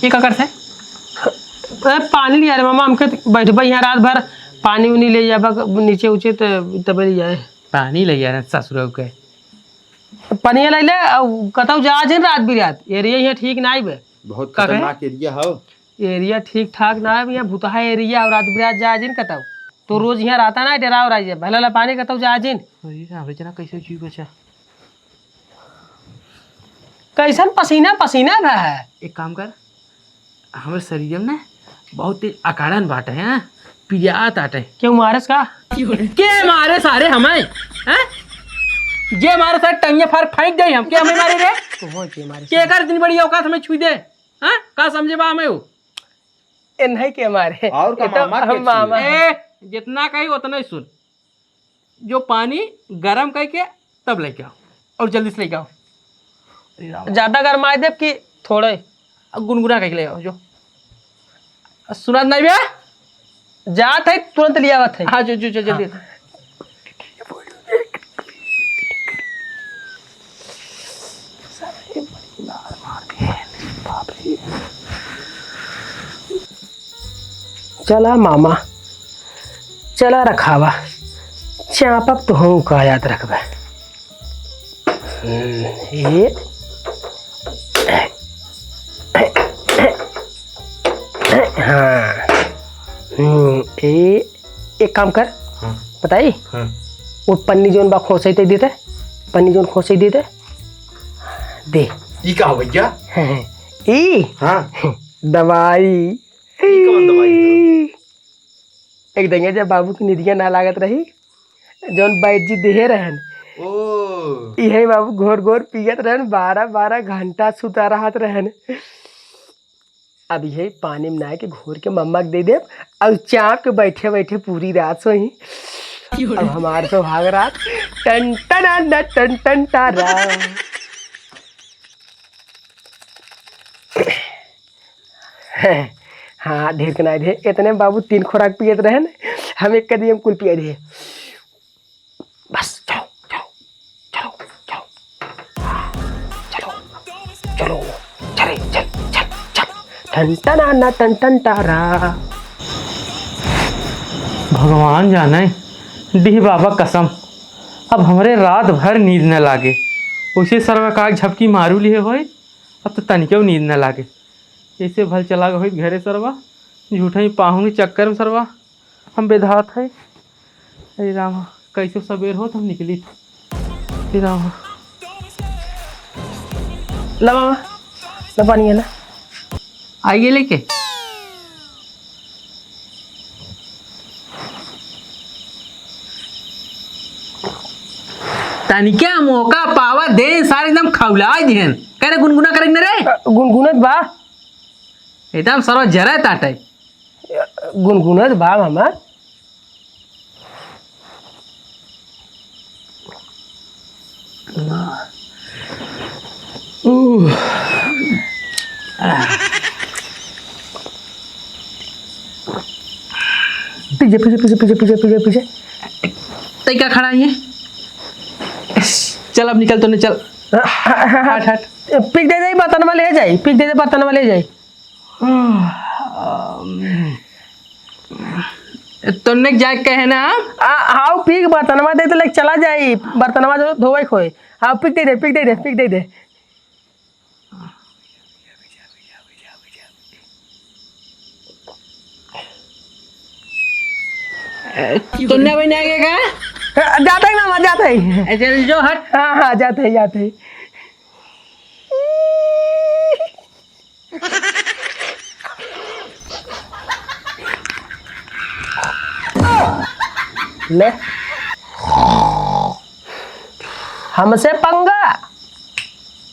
ये का करता है? ए, पानी लिया रे मामा, हमके बैठबा यहाँ रात भर, पानी उनी ले जाबा नीचे उचे, त तबे ले जाए। पानी ले जा रहे ससुर के। पनिया ले ले, अउ कतौ जा जिन रात बिरात। एरिया यहाँ ठीक नाई बे। बहुत का कहे? खतरनाक एरिया हौ। एरिया ठीक ठाक ना है, यहाँ भुतहा एरिया और रात बिरात जा जिन कतौ। तू रोज यहाँ रहता ना, डेरा और आई है। भला ला पानी कतौ जा जिन। अरे राम रे, जना कैसे जीव बचा। कैसन पसीना पसीना भा है? एक काम कर, हमरे शरीर में ना बहुत तेज अकाड़न बाटे हैं, पिरात आटे। क्यों मारेस का? के मारे सारे हमें, हैं? जे मारे सारे टंगिया फार फेंक दे हम, के हमें मारे रे? तो हो के मारे? के कर इतनी बड़ी औकात हमें छुई दे, हैं? का समझे बा हमें हो? ए नहीं के मारे। और का ये तो मामा के हम मामा छुए? ए, जितना कही उतना ही सुन। जो पानी गरम करके तब लेके आओ, और जल्दी से लेके आओ। अरे राम। ज्यादा गरमाए देब कि थोड़े? अब गुनगुना करके ले आओ जो। सुनात नहीं बे? जात है, तुरंत ले आवत है। हाँ, जो, जो, जो, जल्दी। हाँ। चला मामा, चला रखावा, चापब तो हूँ का याद रखबे। हम्म, ए, हाँ, हम्म, ए, एक काम कर, हाँ। बताई? हाँ। वो पन्नी जौन बा खोसई ते देते, पन्नी जौन खोसई देते, दे। ई का हो भैया? ई? हाँ। दवाई। ई कौन दवाई हो? एक दंगे जब बाबू की निदिया ना लागत रही, जौन बैद जी देहे रहन, ओ। इहे बाबू घोर घोर पियत रहन, बारह बारह घंटा सुता रहत रहन। अब यही पानी में नहा के घोर के मम्मा के दे देब, और चाप के बैठे बैठे पूरी रात सोई। अब हमार सुहाग रात टन टन टन टन टारा। हाँ, ढेर के नाई रहे, इतने बाबू तीन खुराक पियत रहे न, हम एक कदी हम कुल पिया रहे। बस, चलो, चलो, चलो, चलो, चलो, चलो, चले, चल, चल, चल, टन टना ना, टन टन टारा। भगवान जाने, डीह बाबा कसम, अब हमरे रात भर नींद न लागे। उसे सरवा का झपकी मारू लिए होए, अब तो तनिको नींद न लागे। ऐसे भल चला गए होइत घरे सरवा, झूठा ही पाहुन के चक्कर में सरवा हम बेधात है। अरे राम, कैसे सबेर होत हम निकली। अरे राम। ला मामा, ला पानी है ना। आइए लेके। तनिके मौका पावा दे, सारे एकदम खौला दिहन। करे गुनगुना करे न रे? अ, गुनगुनत बा। एकदम सरवा जरे ताटे। गुनगुनत बा मामा। पीछे, पीछे, पीछे। तै का खड़ा है? चल, अब निकल तो नहीं, चल। हट, हट। पिक दे दे, बर्तन वाले ले जाई, पिक दे दे, बर्तन वाले ले जाई। तोने जाए कहे ना? आ, हाउ पीक बर्तनवा दे तो लेके चला जाई, बर्तनवा जो धोवे खोए। हाउ पीक दे दे, पीक दे दे, पीक दे दे। तोने भाई ना आगे का? हाँ, जाता ही मामा, जाता ही। ए, चल जो हट। हाँ, हाँ, जाता ही, जाता ही। ले, हमसे पंगा।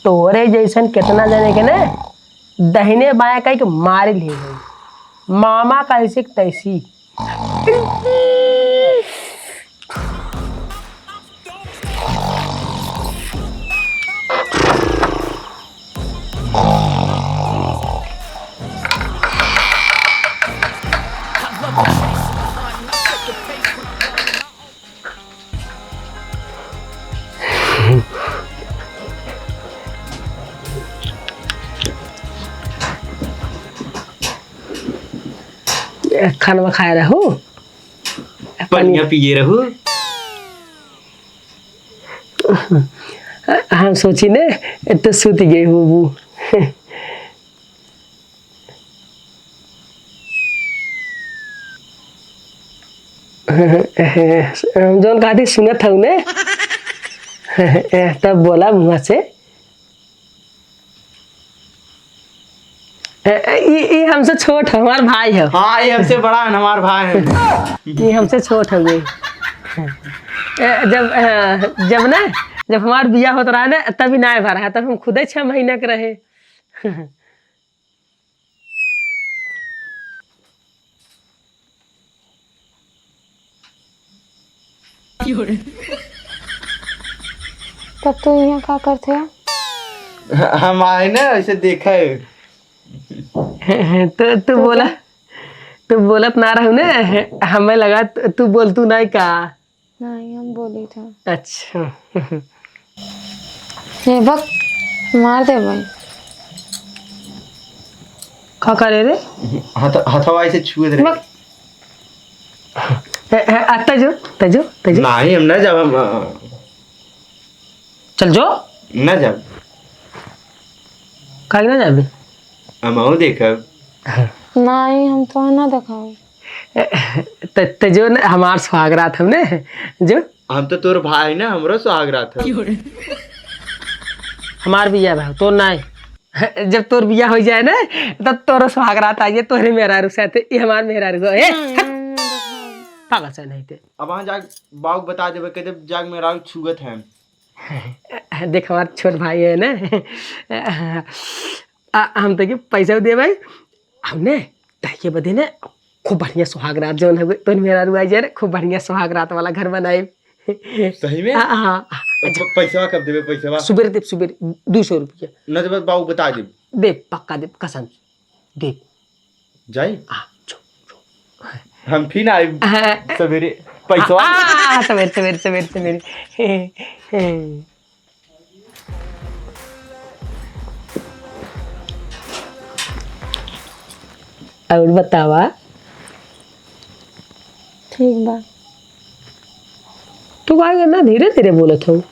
तोरे जैसन कितना जने के ने दहिने बाएं कहि के मार लिए होई। मामा का ऐसी की तैसी। खानवा खाए रहू? पनिया पिए रहू? हम सोची ने, ए तो सूत गए होबू। जौन कहती सुनत हऊ ने, तब बोला मुँह से। ए, ए, ई, ई हमसे छोट है, हमार भाई है। हाँ, ई हमसे बड़ा है, हमार भाई है। ई हमसे छोट है ये। ए, जब, अ, जब ना, जब हमार बिया होत रहा ना, तभी ना भरा है, तब हम खुदे छह महीना के रहे। तब तू यहाँ का करते है? हम आए ना, ऐसे देखा है। तो तू तो बोला, क्या? तू बोलत ना रहू ने, हमें लगा तू, तू बोल, तू नहीं का? नहीं, हम बोली था। अच्छा। ये बक, मार दे भाई। का करे रे? हथ-, हथवा ऐसे छुए दे रे। बक। ए, ए, आ, तजो, तजो, तजो। नहीं, हम ना जाब, हम, अ, चल जो। ना जाब। काहे ना जाबे? हम आऊ देखब। नहीं, हम तो ना देखाओ। त, त जो न, हमार सुहाग रात हम ने, जो। हम तो तोर भाई ना, हमरो सुहाग रात है। हमार बिया भाई, तोर नाई। जब तोर बिया हो जाए ना, तब तोरो सुहाग रात आइए, तोहरे मेहरारू साथे, ई हमार मेहरारू गो। ए, हट। पागल से नहीं थे। अब वहाँ जाग, बाऊ बता देबे, कह देब, जाग मेहरारू छुअत है। देख, हमार छोट भाई है ना, आ, हम तो के पैसा दे भाई, हमने तहिए बदे ने खूब बढ़िया सुहाग रात जौन हवे, तोन मेहरारू आई जाए रे, खूब बढ़िया सुहाग रात वाला घर बनाए। सही में? हाँ, हाँ, हाँ। तो प-, पैसवा कब देबे, पैसवा? सुबेरे देब, सुबेरे, दू सौ रुपया। न देबे, बाबू बता देब। देब, पक्का देब, कसम से। देब। जाई? हाँ, जो, जो। हम फिर आइब हाँ। सवेरे, पैसवा। हाँ, हाँ, हाँ, सवेरे, सवेरे, सवेरे, सवेरे। और बतावा। ठीक बा। तू काहे ना धीरे धीरे बोलत हो?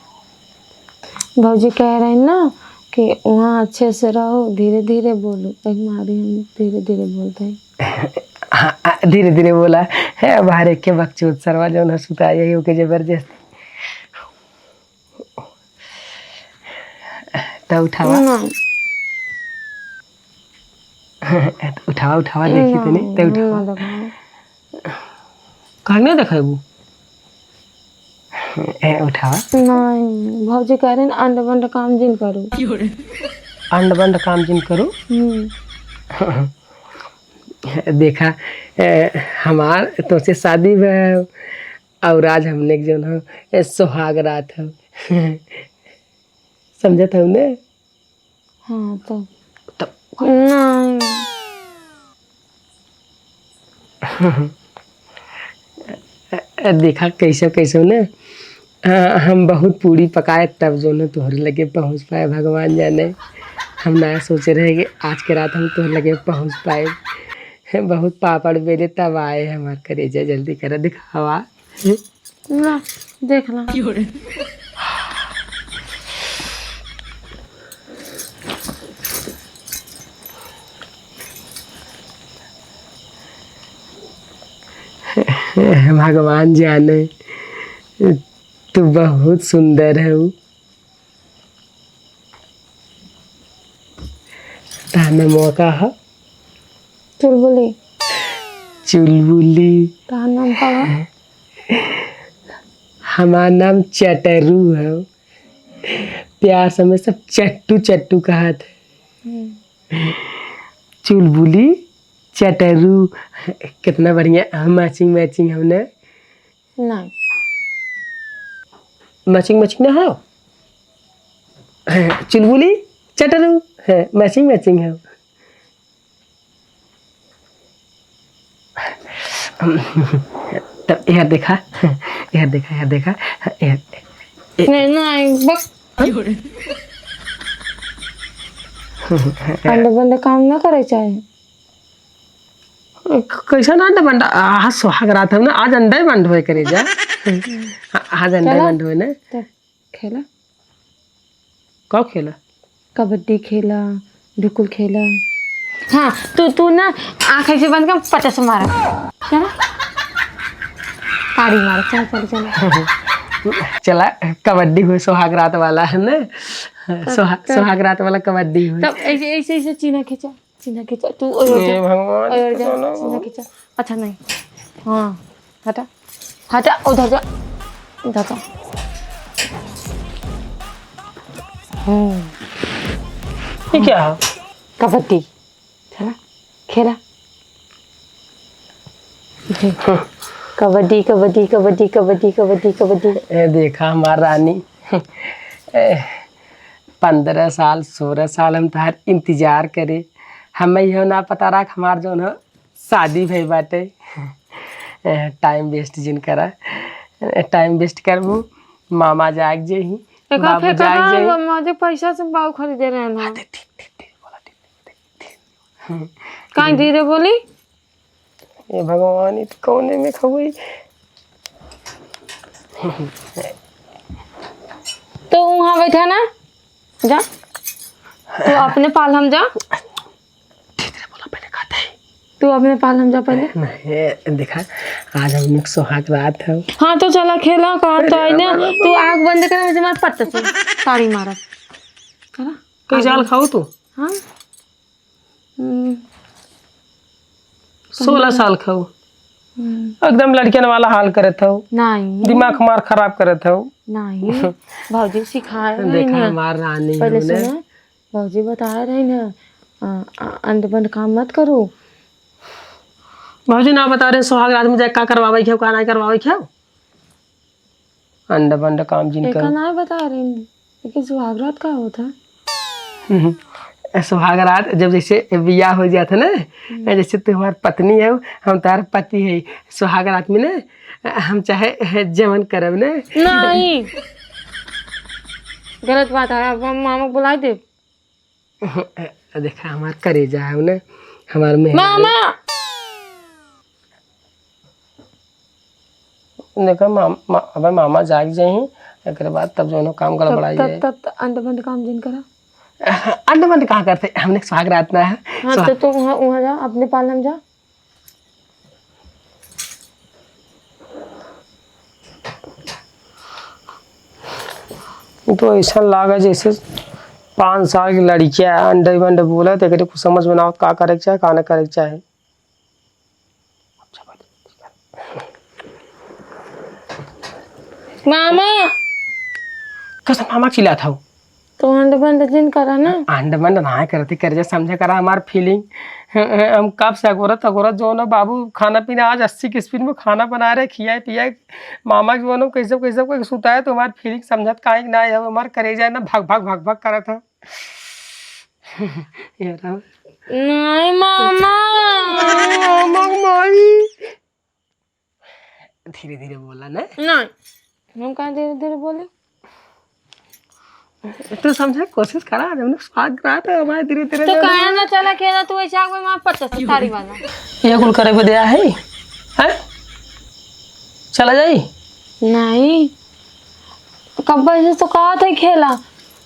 भौजी कह रही ना कि वहाँ अच्छे से रहो, धीरे धीरे बोलो, एक मारी हम धीरे धीरे बोलते हैं। हाँ, हाँ, धीरे धीरे बोला है, बाहर एक के बकचोद सरवा जौन है सुता यही ओके जबरदस्ती। त उठावा। नहीं। उठावा, उठावा, देखी तनी, नहीं, त उठावा। ना देखाओ। काहे नहीं देखेबू? ए, उठावा। नहीं, भौजी कह रहे हैं, अंड बंड काम जिन करू। अंड बंड काम जिन करू? हम्म। देखा, ए, हमार तोसे शादी भा, और आज हमने के जौन ह, ए, सुहाग रात ह। समझत हऊ ने? हाँ, तो। तब नहीं। देखा, कैसे, कैसे ने, आ, हम बहुत पूरी पकाए, तब जौन ह तोहरे लगे पहुँच पाए, भगवान जाने। हम ना सोचे रहे कि आज के रात हम तोहरे लगे पहुँच पाए। बहुत पापड़ बेले, तब आए हमार करेजा, जल्दी करा, दिखावा। ना, देख ला। भगवान जाने, तू बहुत सुंदर हऊ। तहार नाम का ह? चुलबुली। चुलबुली। तहार नाम का ह? हमार नाम चटरू ह। प्यार से हमें सब चट्टू चट्टू कहत है। हम्म। चुलबुली, चटरू, कितना बढ़िया, हम matching matching हमने। नहीं। Matching matching ना हो? चुलबुली, चटरू, हाँ, matching matching हो। तब यह देखा, यह देखा, यह देखा, यह, नहीं, नहीं, बक। अंडे बंडे काम ना करे चाहे। क-, कैसन अंडा बंडा? आ, आज सुहाग रात है ना, आज अंडा ही बंड होए करे जा। आ-, आज अंडा ही चला। बंड होए ना। तो खेला। का खेला? कबड्डी खेला, ढुकुल खेला। हाँ, तू, तू ना आँख ऐसे बंद कर, पचास मारा। चला। ताड़ी मार, चल, चल, चल। चला, कबड्डी हुई, सुहाग रात वाला है ना? सुहा-, तब सुहाग रात वाला कबड्डी हुई। तब ऐसे, ऐसे, ऐसे चीन्हा खींचा, चीन्हा खींचा, तू ओर जा, हे भगवान, ओर जा, चीन्हा खींचा। अच्छा नहीं, हाँ, हटा, हटा, उधर जा, उधर जा। हम्म। ये क्या है? कबड्डी। चला, खेला। कबड्डी, कबड्डी, कबड्डी, कबड्डी, कबड्डी, कबड्डी। ए, देखा हमार रानी। ए, पन्द्रह साल, सोरह साल हम तहार इंतजार करे। हमें इहो ना पता रहा कि हमार जौन ह शादी भई बाटे। ए, time waste जिन करा। ए, time waste करबू, मामा जाग जही, एका बाबू फेंका जाग ना, जही। हम आज पैसा से बाऊ खरीदे रहे ना। हाँ, ठीक, ठीक, ठीक, ठीक, बोला, ठीक, ठीक, ठीक। काहे धीरे बोली? ए भगवान, ई त कौने में खबई? तो वहाँ बैठा ना, जा। तू अपने पालम जा। धीरे धीरे बोला, पहले कहते हैं। तू अपने पालम जा पहले। नहीं, देखा, आज हम लोग सुहाग रात है। हाँ, तो चला खेला, काम तो आई ना। तू आँख बंद कर, मुझे मार पट्ट से ताड़ी मारा। करा? कई साल खाऊ तू? हाँ। हम्म। सोलह साल खाऊ। हम्म। एकदम लड़कियन वाला हाल करत हऊ। नहीं। दिमाग हमार खराब करत हऊ। नहीं। भौजी सिखाए रही देखा ना। हमार रानी पहले होने। सुना, भौजी बताए रही ना, अ, अ, अंड बंड काम मत करू। भौजी ना बता रहे, सुहाग रात में जाके का करवावे के हो, का नहीं करवावे के हो। अंड बंड काम जिन एका करो। ना बता रही, लेकिन सुहाग रात का होता? हम्म, सुहाग रात जब जैसे बियाह हो जाता ना, हम्म। जैसे तू हमार पत्नी है, हम तार पति है, सुहाग रात में ना हम चाहे जवन करब ना। नहीं, गलत बात है, अब हम मामा को बुलाई दे। देखा, हमार करेजा है ना, हमार मेहरारू। मामा! देखा, माम-, मा-, अबे मामा जाग जाही, एकरे बाद तब जौनो काम तब, गड़बड़ाई तब, जाए। तब, तब अंड बंड काम जिन करा। अंड बंड कहाँ करते? हमने सुहाग रात ना है। हाँ, सुहा- तो, तो वहाँ, वहाँ जा, अपने पालम जा। तो ऐसा लागे जैसे पाँच साल की लड़किया अंडे बंडे बोलत, एकरे कुछ समझ में ना आवत का करे के चाहे, का ना करे के चाहे। मामा! कैसे मामा चिल्लात हऊ? तो अंड बंड जिन करा ना। अंड बंड ना करती, करेजा समझा करा हमार feeling। हम कब से अगोरत, अगोरत जौन बाबू खाना पीना आज अस्सी की speed में खाना बनाए रहे, खियाए पियाए, मामा के जौन कैसे, कैसे कोई सुताए, तो हमार feeling समझत काहे कि ना है, हमार करेजा है ना भग, भग, भग, भग करत है। यार, अब नहीं मामा। मामा, माई। धीरे धीरे बोला ना। नहीं, हम काहे धीरे धीरे बोली? तू समझा कोशिश करा, हमने स्वाद करा तो हमारे धीरे धीरे तो बोला। काहे ना चला खेला तू ऐसे आग में मार पत्ता से तारी वाला। ये कुल करे बदे आ है? हैं? चला जाई? नहीं, कब से तो कहा था खेला।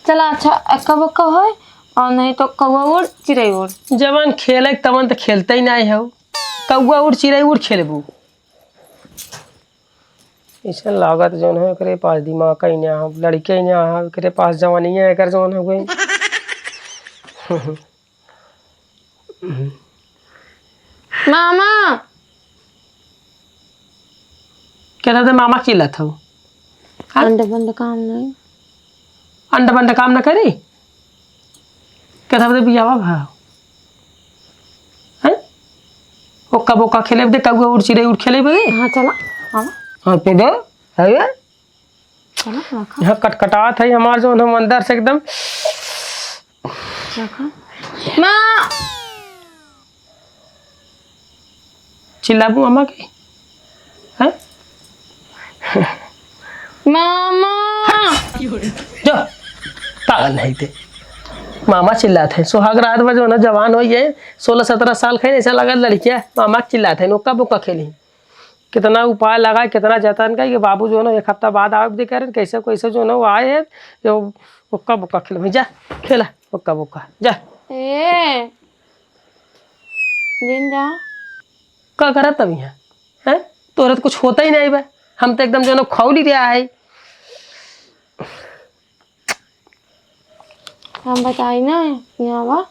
चला अच्छा, कब कब है? और नहीं तो कौआ उड़, चिड़ै उड़। जवन खेले तवन तो खेलते ही नहीं हो। कौआ उड़, चिड़ै उड़ खेलबू। ऐसा लागत जौन है, एकरे पास दिमाग ही ना हो, लड़के ही ना हो, एकरे पास जवानी है, एकर जौन हो गई। मामा! क्या था, मामा चिल्लात हो? हाँ? अंड बंड काम नहीं। अंड बंड काम ना करी? क्या था, बियावा भा? हैं? ओक्का बोक्का खेले बदे, कौआ उड़, चिड़ै उड़ खेले बदे? हाँ, चला, हाँ। हाँ, पे दे, है ये? चला, रखा। यहाँ कटकटात है हमार, जौन हम अंदर से एकदम। रखा। माँ! चिल्लाबू अम्मा के? हैं? मामा! जो, पागल है ते। मामा चिल्लात है। सुहाग रात बा, जौन जवान होइ गए, सोलह सत्रह साल के, ऐसा लगा लड़किया, मामा चिल्लात है, ओक्का बोक्का खेली। कितना उपाय लगा, कितना जतन का, ये बाबू जौन एक हफ्ता बाद आवे दे करें, कैसे, कैसे जौन आए हैं, जो ओक्का बोक्का खेल, जा, खेला, ओक्का बोक्का, जा। ए, जिन जा। का करत तब यहाँ? हैं? तोरा तो कुछ होता ही नहीं बा। हम तो एकदम जौन खौली रहा है। हम बताई ना, यहाँ बा।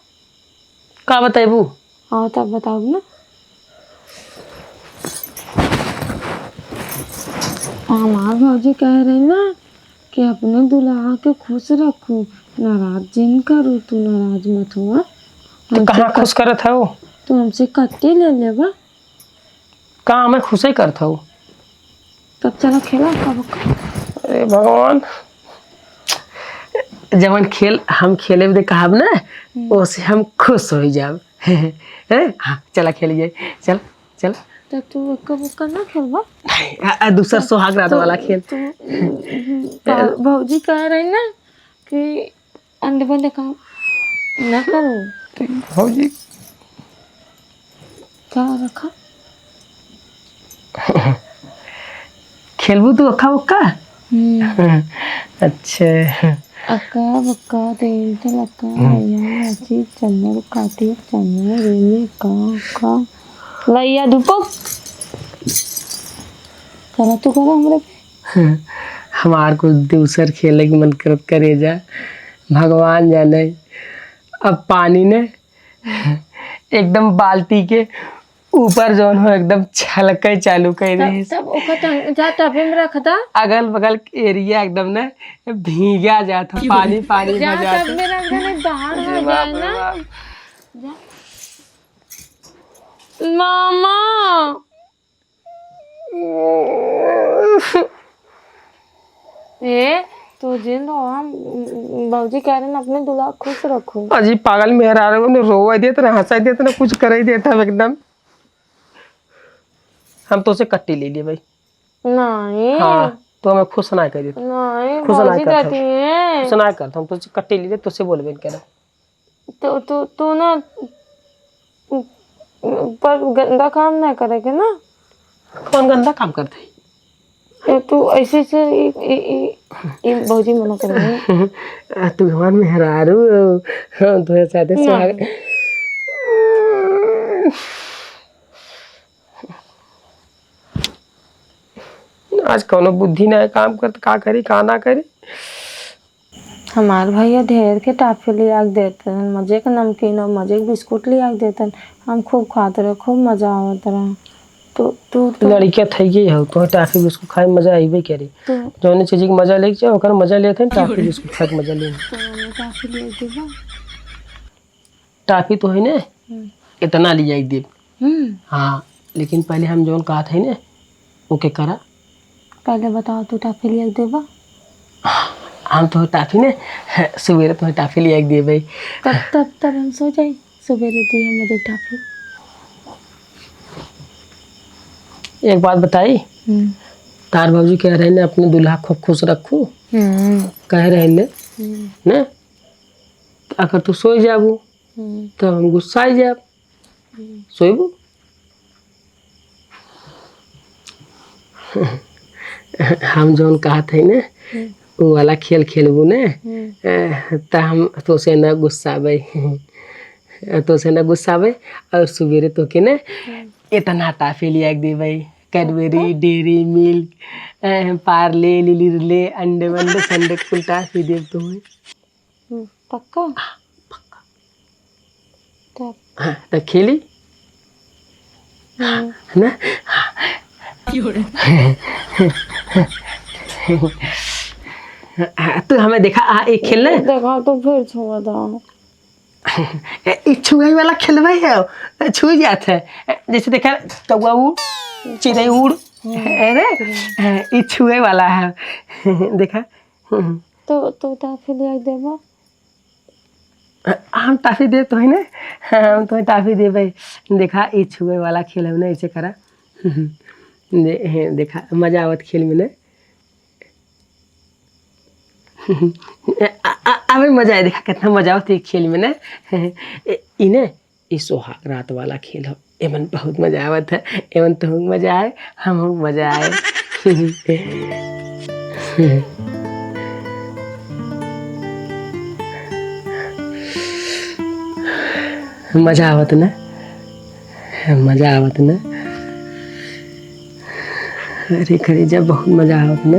का बताइबू? हाँ, तब बताउब ना। हमार भौजी कह रही ना कि अपने दुल्हा के खुश रखू, नाराज जिन करू, तू नाराज मत हुआ। तो हमसे कहाँ कट-, खुश करत है वो? तू हमसे कट्टी ले लेबा। का हमें खुशे करत हऊ? तब चला खेला, कब? अरे भगवान, जवन खेल हम खेले बदे कहब ना, हम्म। ओसे हम खुश हो जाब। हैं? हाँ, चला खेलिए, चल, चल। तो तू एक्का बुक्का ना खेलबा? नहीं, आ, आ, दूसरा तो, सुहाग रात तो, वाला खेल। तो, हम्म, भौ-, भौजी कह रही ना कि अंडे बंडे काम ना करो। भौजी। क्या रखा? खेलबू तू अक्का बक्का? हम्म। अच्छा। अक्का बक्का, तेल तलक्का, हम्म। भैया, नाची, चन्नर, काटी, चन्नर, रेले, का, का। लैया धुपक। करा तू करा हमरे पे। हमार कुछ दूसर खेले के मन करत करेजा। भगवान जाने। अब पानी ने एकदम बाल्टी के ऊपर जौन हो एकदम छलके चालू कर तब, देहिस। तब ओकर टंग-, जा टबे में रख दा। अगल बगल के एरिया एकदम ना भीगा जात हो, पानी पानी जा भर जात टब हो। में रख दे, नहीं बाहर अरे हो बाप जाए रे ना। बाप। जा। मामा। ए, तो जिन रहो, हम, बाबूजी कह रहे हैं, अपने दुल्हा खुश रखो। अजी पागल मेहरारू ने रोवा देत ना, हंसा देत ना, कुछ करे देत हम एकदम। हम तो से कट्टी ले लिए भाई। नहीं। हाँ, तो हमें खुश ना कर देत। नहीं, खुश ना भौजी कर देती हैं। खुश ना कर, हम तो से कट्टी ले लिए, तो से बोलबे न करा। तू, तू, तू ना, पर गंदा काम ना करे के ना। कौन गंदा काम करते हैं? ए, तू ऐसे, ऐसे, ई, ई, ई, ई भौजी मना कर रही है। आ, तू हमार मेहरारू हो। हाँ, तोहे साथे ना। सुहाग। आज कौनो बुद्धि ना है काम करत, का करी, का ना करी। हमार भैया ढेर के टाफी लिया के देतन, मजे के नमकीन और मजे के बिस्कुट लिया के देतन। हम खूब खात रहे, खूब मजा आवत रहा। तू, तू, तू लड़किया थई गई हो, तो टाफी बिस्कुट खाए में मजा आइबे करे। तू जौने चीज के मजा लेके चाहे, ओकर मजा लेते हैं, टाफी बिस्कुट खाए के मजा लेते हैं। तो हमें टाफी लिया के देबा? टाफी तो है ने, हम्म। इतना लिया के देब। हम्म। हाँ, लेकिन पहले हम जौन कहत है ने, ओके करा। पहले बताओ, तू टाफी लिया के देबा? हम तो टाफी ने, सुबेरे तुम्हें टाफी लिया के देबे। तब, तब, तब हम सो जाई, सुबेरे दी हम मुझे टाफी। एक बात बताई, हम्म। तार बाबूजी कह रहे ने, अपने दूल्हा खूब खुश रखू। हम्म। कह रहे ने, हम्म। ने? अगर तू सोई जाबू, हम्म। तो हम गुस्साई जाब। हम्म। सोइबू? हम जौन कहत है ना, हम्म। उ वाला खेल खेलबू ना, हम्म। अ, त हम तोसे ना गुस्साबे। तोसे ना गुस्साबे और सुबेरे तोके ना हम्म। इतना टाफी लिया के देबे, Cadbury, अच्छा। Dairy Milk, अ, Parle, लिलिरले, अंडे वंडे संडे कुल टाफी देब तुम्हें। हम्म, पक्का? हाँ, पक्का। तब? हाँ, तब खेली? हम्म। है ना? हाँ, तू हमें देखा, आ, एक खेल ना? देखा तो फिर छुआ था। ए, ई छुए वाला खेलबे है, ए, छुई जात है। ए, जैसे देखा, कौआ उड़, चिड़ै उड़, हम्म। अरे, ए, ई छुए वाला है। देखा? हम्म। तो, तो टाफी लिया देबा? हम टाफी देब तो है ना? हम तो टाफी देबे। देखा, ई छुए वाला खेल है ना, ऐसे करा। दे-, हे, देखा, मजा आवत खेल में ना। आ, आ, अबे मजा आए, देखा, कितना मजा आवत है खेल में ना। ए, इने ई सुहाग रात वाला खेल हो, एमन बहुत मजा आवत है, एमन तुहूँ मजा आए, हमहूँ मजा आए। मजा आवत ना, मजा आवत ना। अरे करेजा, बहुत मजा आवत ना।